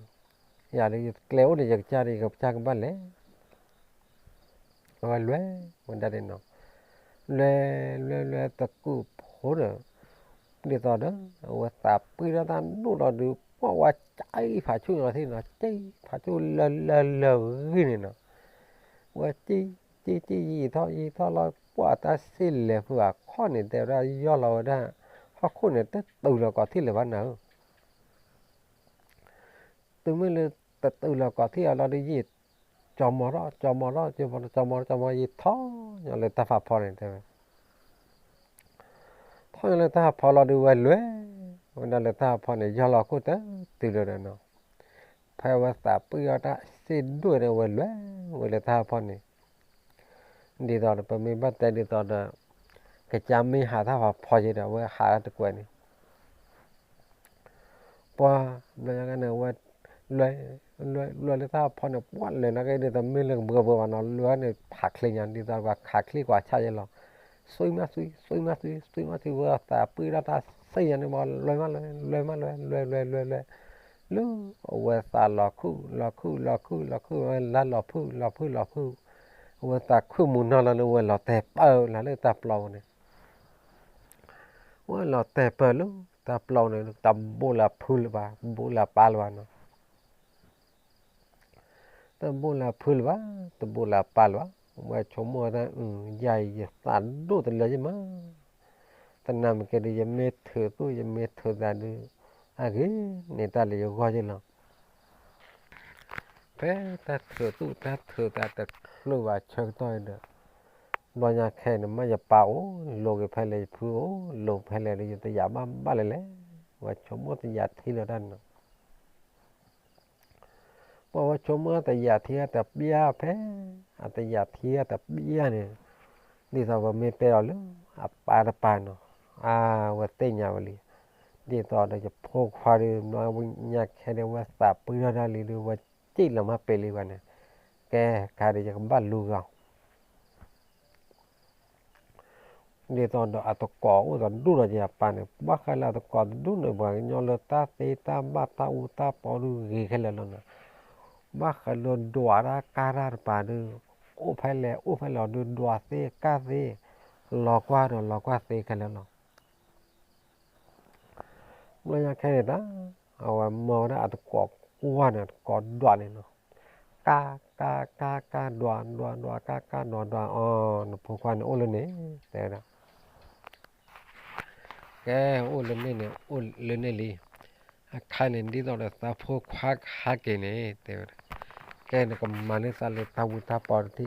ယၤဒီးယကျဲအိၣ်ဒီးယကစၢ်ဒီး ယကစၢ်ကဘၣ်လဲၤ အဝဲလွဲၢ်ဝဲဒၣ်န့ၣ်နီၤ, လွဲၢ်လွဲၢ်လွဲၢ်တကုာ်ဖိဒီး, ဒ်သိးဒီး အဝဲသးပှံၢ်ထီၣ်တၢ်ဒိၣ်လီၤဒုး ပှၢ်ဝဲကၠံဖးဆူၣ်ညီထံၣ်နီၤ, ကၠံဖးဆူၣ်လၢလၢလၢဂံၢ်န့ၣ်နီၤ, ဝဲကၠံကၠံကၠံယံာ်ထီၣ်ယံာ်ထီၣ်လီၤ ပှၢ်တၢ်ဆံၣ်လဲၤဃုာ်အခီၣ်န့ၣ် တဲဝဲဒၣ်ယီၢ်လီၤဝဲဒၣ်, ဟီၣ်ခိၣ်န့ၣ် တတုၤလီၤကီးထံၣ်လၢၤဘၣ်နၤဧၢ တုၤမ့ၢ်လၢတတုၤလီၤကီးထံၣ်အလီၤဒီး ယံာ်ကၠီမီၤထီၣ် ကၠီမီၤထီၣ် ကၠီမီၤထီၣ် ကၠီမီၤထီၣ် ယံာ်ထီၣ်ညီလၢတၢ်ဖးဖီန့ၣ်တဲဝဲ, ထီၣ်ညီလၢတၢ်ဖးဖီလီၤဒီးဝဲလွဲၢ်ဝဲဒၣ်လၢတၢ်ဖးဖီန့ၣ် ယီၢ်လီၤခိၣ်တတုၤလၢၤဒီးနီၤ, ဖဲဝဲသးပှံၢ်ထီၣ်တၢ်စ့ၢ်ဒိၣ်န့ၣ် ဝဲလွဲၢ်ဝဲလၢတၢ်ဖးဖီန့ၣ် ဒ်သိးဒီး ပမ့ၢ်ဘၣ်တဲဒ်သိးဒီး ကစၢ်မ့ၢ်ဟးတၢ်ဖးဖီယံၤဒီး အဝဲဟးတၢ်တကွဲးန့ၣ် ပှၤဘျီညါကန့ၣ် ဝဲ လွဲ လွဲ လွဲလၢတၢ်ဖီန့ၣ် ပှၤလဲၤနာ်က့ဒ်သိးမ့ၢ်လၢကဘှီဘှီဘၣ်နီၤ လွဲန့ၣ်ဖးချ့ညါ ဒ်သိးပှၤခးချ့ကွၢ်ဆၣ်ယဲလီၤ, ဆွံမးဆွံ ဆွံမးဆွံ ဆွံမးဆွံ ဝဲသးပှံၢ်ထီၣ်တၢ်စ့ၢ်ညါန့ၣ် ပှၤလွဲမးလွဲ လွဲမးလွဲ လွဲလွဲလွဲလွဲ လၢအဝဲသးလီၤခုၣ် လီၤခုၣ် လီၤခုၣ် လီၤခုၣ် ဝဲလါလီၤဖုၣ် လီၤဖုၣ် လီၤဖုၣ်, အဝဲသးခုၣ်မုာ်နီၢ်လီၤလၢဝဲလီၤတဲာ်ပၢၢ်လၢတၢ်ပျီပူၤန့ၣ် ဝဲလီၤတဲာ်ပၢၢ်လၢတၢ်ပျီပူၤန့ၣ် တဘူးလၢဖုလၢၤဘၣ် ဘူးလၢပၢ်လၢၤဘၣ်နီၤ, တဘူးလၢဖုလၢၤဘၣ် တဘူးလၢပၢ်လၢၤဘၣ်, ဝဲဆိကမိၣ်ဝဲဒၣ် ယၤအံၤယသးဒိၣ်တလၢယမး, သနာ်က့ဒီး ယမ့ၢ်ထုးသူၣ် ယမ့ၢ်ထုးသးဒုး အဂ့ၤန့ၣ်တၢ်လၢယဂီၢ်ယဲလီၤ ဖဲတၢ်ထုးသူၣ်တၢ်ထုးသးတချုးဘၣ်ဆၢကတီၢ်ဒီး, ဘျီညါခဲအံၤန့ၣ် မ့ၢ်ယပၢ်အိၣ် လိၤက့ၤဖဲလဲၣ် ယဖုအိၣ် လိၤဖဲလဲၣ်ဒီး ယတယာ်ဘၣ်ဘၣ်လဲၣ်လဲၣ်, ဝဲဆိကမိၣ်တယာ်ထံလၢၤတၢ်န့ၣ်နီၤ, ပှၤဝဲဆိကမိၣ်တယာ်ထံတပျၢ်ဖဲ, အတယာ်ထံတပျၢ်န့ၣ်, ဒ်သိးပမ့ၢ်တဲလီၤလၢ အပၢ်တပၤနီၤ, အဝဲသ့ၣ်ညါဝဲလံ, ဒ်သိးဒီးယဖိခွါဒီး ဘျီညါခဲဒီး ဝဲသးပှံၢ်ထီၣ်တၢ်လံဒီး ဝဲစံၣ်လီၤမၢ်ပဲာ်လံပှၤန့ၣ်, ကဲခါဒီးယကဘၣ်လူၤဂီၤ ဒ်သိးဒီးအတကိးအိၣ်တဒူၣ်ဒီးယပၢ်န့ၣ် ဘၣ်ဃးလၢအတကိးတဒူၣ်န့ၣ် ပှၤကညီလၢတၢ်သ့တၢ်ဘၣ်တၢ်အူတၢ်ပီဒုးဂ့ၤခဲလၢာ်လီၤနီၤ, ဘၣ်ဃးလၢဒွးတၢ်ကၢ်တၢ်တပၤဒုး အိၣ်ဖဲလဲၣ်အိၣ်ဖဲလဲၣ်ဒုး ဒွးသ့ကၢ်သ့, လီၤကွၢ်ဒီးလီၤကွၢ်သ့ခဲလၢာ်လီၤ. ဘျီညါခဲန့ၣ်တၢ်, အဝဲမၢဝဲဒၣ်အတကိးကွၢ်န့ၣ် အတကိးဒွးန့ၣ်နီၤ, ကၢ် ကၢ် ကၢ် ကၢ် ဒွး ဒွး ဒွး ကၢ် ကၢ် ဒွး ဒွး အီၤ နဖိခွါန့ၣ်အိၣ်လၢန့ၣ် တဲဝဲဒၣ်, ကဲ အိၣ်လၢန့ၣ်န့ၣ် အိၣ်လၢန့ၣ်လံ, အခါန့ၣ် ဒ်သိးဒီးသးဖိခွါကဟးက့ၤန့ၣ် တဲဝဲဒၣ်, ကဲ နကမၤန့ၢ်သးလၢတၢ်အူတၢ်ပီတထံၣ်,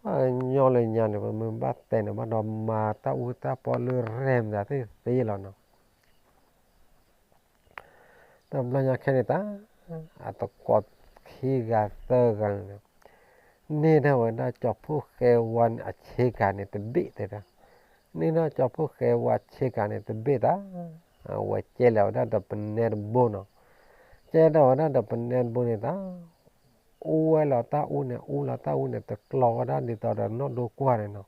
ပှၤကညီလၢညါန့ၣ် ပမ့ၢ်ဘၣ်တဲန့ၣ် ဘၣ်ဒီးမၤတၢ်အူတၢ်ပီလၢရဲၣ်မတၤသ့ၣ်သ့လီၤနီၤ တဘျီညါခဲန့ၣ်တၢ်, အတကိးခံဂၤသၢဂၤန့ၣ်, န့ၢ်ဒၣ်ဝဲဒၣ်ကၠီဖှိၣ်ဃဲဝါန့ၣ်အဆ့ကၤန့ၣ်တဘ့ၣ်တဲဒၣ်, န့ၢ်ဒၣ်ကၠီဖှိၣ်ဃဲဝါဆ့ကၤန့ၣ်တဘ့ၣ်တၢ်, အဝဲကဲလီၤဝဲဒၣ်ဒီးပနဲတဘိနီၤ, ကဲဒၣ်ဝဲဒၣ်ဒီးပနဲတဘိန့ၣ်တၢ် အူဝဲလီၤတၢ်အူန့ၣ် အူလီၤတၢ်အူန့ၣ် တကျီဝဲဒၣ်ဒ်သိးဒီးနီၢ်ဒိကွၢ်န့ၣ်နီၤ,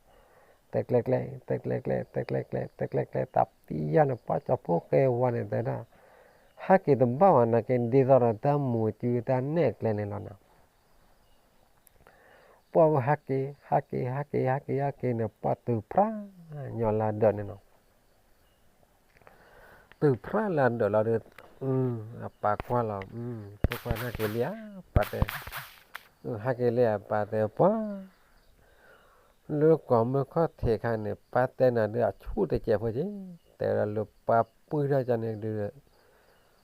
တဲကျဲကျဲ တဲကျဲကျဲ တဲကျဲကျဲ တဲကျဲကျဲ တၢ်ပျံၤယါန့ၣ် ပှၤကၠီဖှိၣ်ဃဲဝါန့ၣ်တဲဒၣ်, ဟးက့ၤတဘၣ်ဘၣ်နာ်က့ ဒ်သိးဒီးတၢ်မူၤစုတၢ်နဲၣ်ကျဲန့ၣ်လီၤနီၤ ပှၢ်ဝဲဟးက့ၤ ဟးက့ၤ ဟးက့ၤ ဟးက့ၤ ဟးက့ၤန့ၣ် ပှၢ်တုၤဖြးညီလၢဒၢးန့ၣ်နီၤ, တုၤဖြးလၢဒၢးလီၤဒီး, အပၢ်ကွၢ်လီၤ, ဖိခွါဟးက့ၤလံဧါ, ပၢ်တဲ, ဟးက့ၤလံဧါ ပၢ်တဲ, ပှၢ် လၢကီၢ်မုၢ်ခီၣ်ထံးခါန့ၣ် ပၢ်တဲနၤဒုးအဆူၣ်တစဲးဖိက့ၤ, တဲဝဲဒၣ်လၢပၢ်ပှံၢ်ထီၣ်ကန့ၣ်ဒုး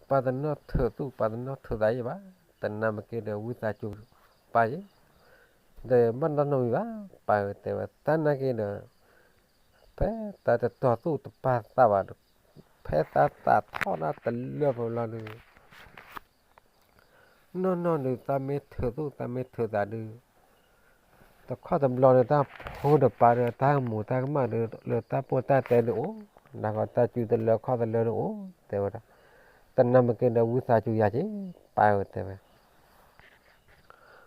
ပၢ်တနီၣ်ထုးသူၣ် ပၢ်တနီၣ်ထုးသးယံၤဘၣ်, တနၢ်မ့ၢ်က့ၤဒီးဝံသးစူၤပၢ်ယံၤ, ဒီးဘၣ်တၢ်နီတမံၤဘၣ်, ပၢ်တဲဝဲတၢ်နာ်က့ၤဒီး, ဖဲတၢ်တတီၤသူၣ်တပာ်သးဘၣ်ဒီး, ဖဲတၢ်သးထီၣ်တၢ်တလၢပလီၤဒီး နီၢ်နီၢ်ဒုး တၢ်မ့ၢ်ထုးသူၣ် တၢ်မ့ၢ်ထုးသးဒုး တခီတဘျီဒီး တၢ်ဖိတပၢ်ဒီး တၢ်ကမူၤတၢ်ကမၣ်ဒီး လၢတၢ်ပိၢ်တၢ်တဲဒုးအိၣ်, ဒ်ဃီတၢ်စူၤတလၢခီၣ်တလၢဒုးအိၣ် တဲဝဲဒၣ်. တနၢ်မ့ၢ်က့ၤဒီး ဝံသးစူၤယၤက့ၤ ပၢ်ဧၢ တဲဝဲ.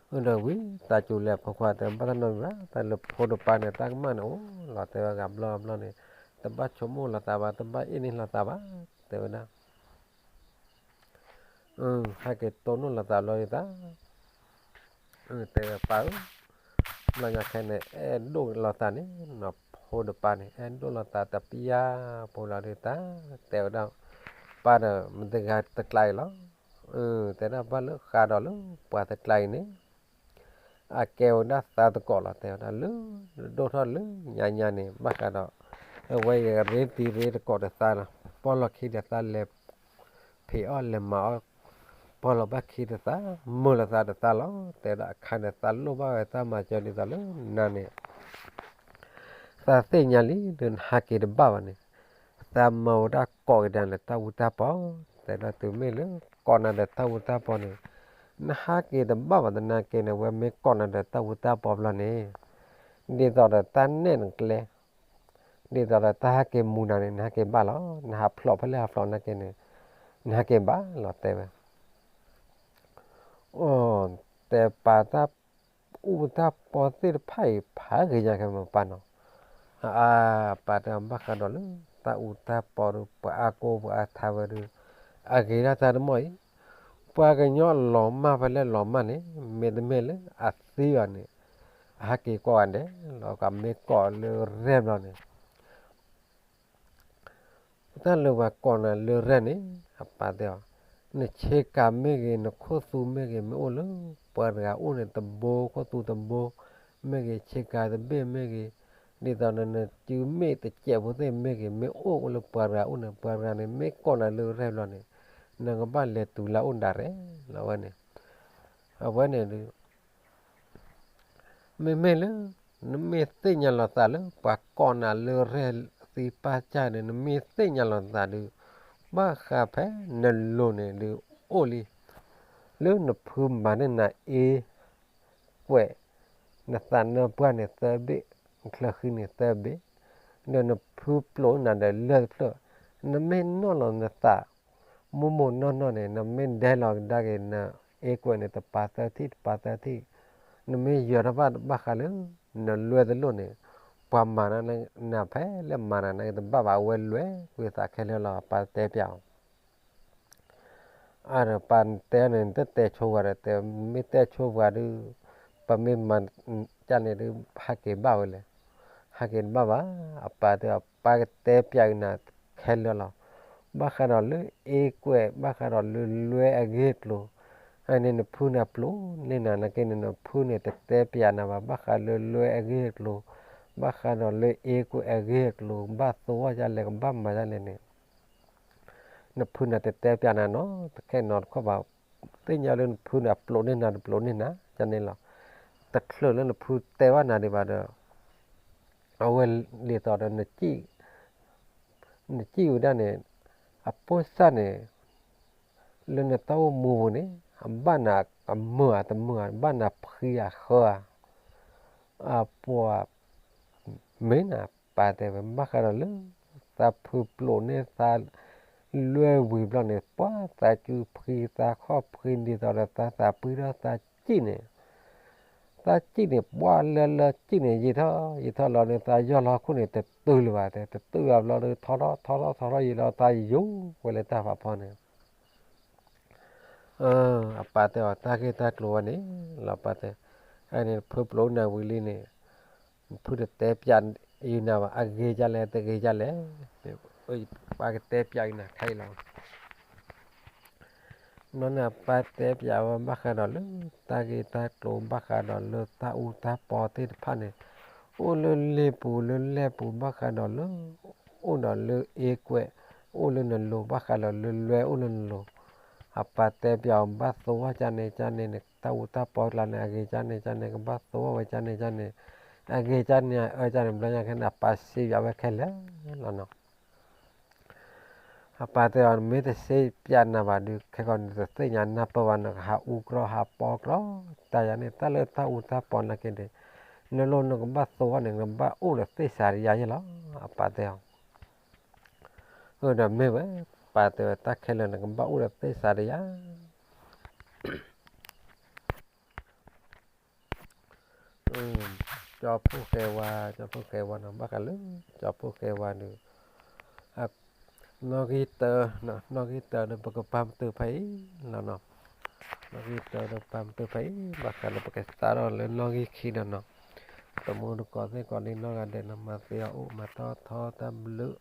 အၢ ဒီးဝံသးစူၤလဲၤဖိခွါ တဲဘၣ်တၢ်နီတမံၤဘၣ်, တၢ်လၢဖိတပၢ်န့ၣ် တၢ်ကမၣ်န့ၣ်အိၣ်လီၤ တဲဝဲ ဂၤဘျီဘျီန့ၣ် တဘၣ်ဆိကမိၣ်လိာ်သးဘၣ် တဘၣ်အ့ၣ်န့ၢ်လိာ်သးဘၣ် တဲဝဲဒၣ်. ဟဲက့ၤတိၢ်နီၣ်လိာ်သးဘျီဒုးတၢ် တဲဝဲပၢ်ဧၢ, ဘျီညါခဲန့ၣ် အဲၣ်ဒိၣ်လိာ်သးန့ၣ် နီၢ်ဖိတပၢ်န့ၣ် အဲၣ်ဒိၣ်လိာ်သးတပျၢ်ဖိလီၤဒုးတၢ် တဲဝဲဒၣ်. ပၢ်ဒီး မတဂၤတကျါအံၤလီၤ. တဲဒၣ်ဘၣ်လၢဃးဒီးလၢပှၤတကျါအံၤန့ၣ် အကဲဝဲဒၣ်သးသကိးလီၤ တဲဝဲဒၣ်လၢ ဒိၣ်ထီၣ်လၢညါညါန့ၣ် ဘၣ်ဃးဒီး အဝဲအံၤရ့တံၤရ့သကိးဒီးသးလီၤ. ပီၢ်လီၤခံဒီးသးလဲၤ ဖံးအီၣ်လဲၤမၤအီၣ်, ပီၢ်လီၤဘၣ်ခံဒီးသး မုာ်လိာ်သးဒီးသးလီၤ. တဲဒၣ်အခါန့ၣ် သးလိၣ်ဘၣ်ဝဲတၢ်မၤစၢၤဒ်သိးလၢနၤန့ၣ် သးသ့ၣ်ညါလံဒီးနဟးက့ၤတဘၣ်ဘၣ်န့ၣ်, သးမၤဝဲဒၣ်ကိးက့ၤနၤဒီးတၢ်အူတၢ်ပီ, တဲဒၣ်တုၤမ့ၢ်လၢကိးနၤဒီးတၢ်အူတၢ်ပီန့ၣ် နဟးက့ၤတဘၣ်ဘၣ် သနာ်က့န့ၣ် အဝဲမ့ၢ်ကိးနၤဒီးတၢ်အူတၢ်ပီဘျီန့ၣ် ဒ်သိးဒီးတၢ်နဲၣ်နကျဲ ဒ်သိးဒီးတၢ်ဟးက့ၤမူနၤန့ၣ် နဟးက့ၤဘၣ်လီၤ. နဟးဖျိးဖဲလဲၣ်ဟးဖျိးနာ်က့န့ၣ် နဟးက့ၤဘၣ်လီၤ တဲဝဲ. အိ တဲပၢ်တၢ်အူတၢ်ပီသ့ၣ်တဖၣ်အံၤ ဖးဂ့ၤညါခဲမုၢ်ပၢ်နီၤ. အါ ပၢ်တဲဘၣ်ဃးဒီးလၢ တၢ်အူတၢ်ပီဒီး ပှၤအါကိးပှၤအါထါဝဲဒီး အဂ့ၤဒၣ်တၢ်တမီၢ်အံၤ ပှၤကညီလီၤမၢ်ဖဲလဲၣ်လီၤမၢ်န့ၣ် မ့တမ့ၢ်လၢအသံဘၣ်န့ၣ် အဟးက့ၤကိးဂၤဒဲးလီၤ. ကမ့ၢ်ကိးလၢရဲၣ်ဘျီန့ၣ် တၢ်လၢပှၤကိးနၤလၢရဲၣ်န့ၣ် အပၢ်တဲအီၤ, နဆ့ကၤမ့ၢ်ဂ့ၤ နခိၣ်သူမ့ၢ်ဂ့ၤ မ့ၢ်အိၣ်လၢပှၤတဂၤအိၣ်န့ၣ်တဘိ ခိၣ်သူတဘိမ့ၢ်ဂ့ၤ ဆ့ကၤတဘ့ၣ်မ့ၢ်ဂ့ၤ ဒ်သိးန နစုမ့ၢ်တစဲးဖိသ့ၣ်မ့ၢ်ဂ့ၤ မ့ၢ်အိၣ်လၢပှၤတဂၤအိၣ်န့ၣ် ပှၤတဂၤန့ၣ် မ့ၢ်ကိးနၤလၢရဲၣ်ဘျီန့ၣ် နကဘၣ်လဲၤတုၤလၢအအိၣ်ဒၣ်ရဲၣ်လီၤဝဲန့ၣ်. အဝဲန့ၣ်ဒုး မ့မ့ၢ်လၢ နမ့ၢ်သ့ၣ်ညါလီၤသးလၢ ပှၤကိးနၤလၢရဲၣ်သံပၢ်ကၢ်န့ၣ် နမ့ၢ်သ့ၣ်ညါလီၤသးဒုး ဘၣ်ဃးဖဲနလိၤန့ၣ်ဒုး အိၣ်လံ လၢနဖုမၤန့ၢ်နၤအ့ကွဲး နသးနၢပှၢ်န့ၣ်သၢဘ့ၣ် နချၢဃံန့ၣ်သၢဘ့ၣ် ဒီးနဖုပျိးနၤဒီးလၢၢ်တဖျၢၣ် နမ့ၢ်နီၢ်လီၤနသး မိၢ်မိၢ်နီၢ်နီၢ်န့ၣ် နမ့ၢ်ဒဲလီၤကဒါက့ၤနအ့ကွဲးန့ၣ် တပၤသၢထံၣ် တပၤသၢထံၣ် နမ့ၢ်ယၢၤထီၣ်ဘၣ်ဘၣ်ဃးလၢ နလွဲၢ်တလိၣ်န့ၣ် ပှၤမၤနၤဖဲလဲၣ်မၤနၤနာ်က့တဘၣ်ဘၣ် အဝဲလွဲၢ်ကွံာ်သးခဲလၢာ်လီၤ ပၢ်တဲပျးအီၤ အါဒီးပၢ်တဲန့ၣ် တတဲဆိပှၤဒီးတဲ မ့ၢ်တဲဆိပှၤဒုး ပမ့ၢ်မၤကၢ်န့ၣ်ဒုး ဟးက့ၤဘၣ်ဝဲလဲၣ် ဟးက့ၤတဘၣ်ဘၣ် အပၢ်တဲအီၤ ပၢ်ကတဲပျးက့ၤနၤခဲလၢာ်လီၤ ဘၣ်ဃးဒီးလၢအ့ကွဲး ဘၣ်ဃးဒီးလၢလွဲၢ်အဂ့ၢ်အကျိၤ အန့ၣ်နဖုန့ၣ်အပျိးန့ၢ်နၤနာ်က့န့ၣ် နဖုန့ၣ်တတဲပျးနၤဘၣ် ဘၣ်ဃးလၢလွဲၢ်အဂ့ၢ်အကျိၤ ဘၣ်ဃးဒီးလၢအ့ကွဲးအဂ့ၢ်အကျိၤ ကဘၣ်သဝီဒ်လဲၣ် ကဘၣ်မၤဒ်လဲၣ်န့ၣ် နဖုန့ၣ်တတဲပျးနၤနီတခဲနီတခီဘၣ် သ့ၣ်ညါလၢနဖုန့ၣ်အပျိးန့ၢ်နၤ တပျိးန့ၢ်နၤ ကန့ၣ်လီၤ တချုးလၢနဖုတဲဘၣ်နၤဒံးဘၣ်ဒီး အဝဲဒ်သိးဒီး နစံၣ်ဝဲဒၣ်န့ၣ် အပိၢ်စၢ်န့ၣ် လၢနတၢ်အိၣ်မူပူၤန့ၣ် အဘၣ်နၤအမုာ်ဧါတမုာ်ဧါ ဘၣ်နၤဖှံဧါဃၢဧါ အပှၤ မ့ၢ်နၤပၢ်တဲဝဲ ဘၣ်ဃးဒီးလၢ သးဖုပျိးန့ၢ်သးလွဲၢ်ဝံၤဘျီန့ၣ် ပှၤသးစုဖှံသးခီၣ်ဖှံ ဒ်သိးဒီးသးသးပှံထီၣ်သးစံၣ်န့ၣ် သးစံၣ်န့ၣ် ပှၤလၢလၢစံၣ်န့ၣ် ယံာ်ထီၣ်ယံာ်ထီၣ်လီၤန့ၣ် သးယီၢ်လီၤဟီၣ်ခိၣ်န့ၣ် တတုၤလၢၤဘၣ်တဲ တတုၤဘၣ်ဘျီဒီး ထီထီၣ်ထီထီၣ်ထီထီၣ်ယံာ်လီၤ သးယိာ်ဝဲလၢတၢ်ဖးဖီန့ၣ် အပၢ်တဲအီၤ တၢ်ဂ့ၢ်တၢ်ကျိၤဝဲန့ၣ် လီၤပၢ်တဲ, အန့ၣ် နဖုပျိးနၤဝံၤလံန့ၣ်, နဖုတတဲပျးယနၤဘၣ် အဂ့ၤဒ်လဲၣ် တဂ့ၤဒ်လဲၣ်, ပၢ်ကတဲပျးယနၤခဲအံၤလီၤ. နီၢ်န့ၣ်အပၢ်တဲပျးဝဲဘၣ်ဃးဒီးလၢ တၢ်ဂ့ၢ်တၢ်ကျိၤ ဘၣ်ဃးဒီးလၢတၢ်အူတၢ်ပီသ့ၣ်တဖၣ်န့ၣ်, အိၣ်လၢလ့ပူၤလၢလဲၢ်ပူၤ ဘၣ်ဃးဒီးလၢ အိၣ်ဒီးလၢအ့ကွဲး, အိၣ်လၢနလိၤ ဘၣ်ဃးဒီးလၢလွဲၢ်အိၣ်လၢနလိၤ, အပၢ်တဲပျးအီၤ ဘၣ်သဝီကန့ၣ်ကန့ၣ်န့ၣ် တၢ်အူတၢ်ပီကျါန့ၣ် အဂ့ၤကန့ၣ်ကန့ၣ် ကဘၣ်သဝီဝဲကန့ၣ်ကန့ၣ်, အဂ့ၤကန့ၣ်အအၢကန့ၣ် ဘျီညါခဲန့ၣ် အပၢ်စံးပျးဝဲခဲလၢာ်လီၤနီၤ. အပၢ်တဲအီၤ နမ့ၢ်တစ့ပျးနၤဘၣ်ဒီး ခဲကီးနတသ့ၣ်ညါနၢ်ပၢၢ်ဘၣ် နကဟးအူကြီဟးပီကြီ, တၢ်ယၤန့ၣ် တၢ်လၢတၢ်အူတၢ်ပီနာ်က့ဒီး နလိၣ်နကဘၣ်သိၣ်ဝဲန့ၣ် နကဘၣ်အိၣ်ဒီးသ့ၣ်စၤဒယၤယဲလီၤ, အပၢ်တဲအီၤ. အဒီးမ့ၢ်ဝဲ, ပၢ်တဲဝဲ တၢ်ခဲလၢာ်န့ၣ် နကဘၣ်အိၣ်ဒီးသ့ၣ်စၤဒယၤ ကၠီဖှိၣ်ဃဲဝါ, ကၠီဖှိၣ်ဃဲဝါနီၤ, ဘၣ်ဃးလၢ ကၠီဖှိၣ်ဃဲဝါဒီး နီၣ်ဂံၢ်တၢ, နီၣ်ဂံၢ်တၢဒီး ပကပာ်မတုာ်ဖဲအံၤလီၤနီၤ, နီၣ်ဂံၢ်တၢဒီးပာ်မတုာ်ဖဲအံၤ ဘၣ်ဃးလၢပကစးထီၣ်လၢနီၣ်ဂံၢ်ခံဒီးနီၤ, တမူတကိးသ့ၣ်ကိးဒံနီၢ်ဂၤဒဲးနီၤ မၤသ့အီၤအိၣ် မၤထီၣ်ထီတၢ်ဘျုး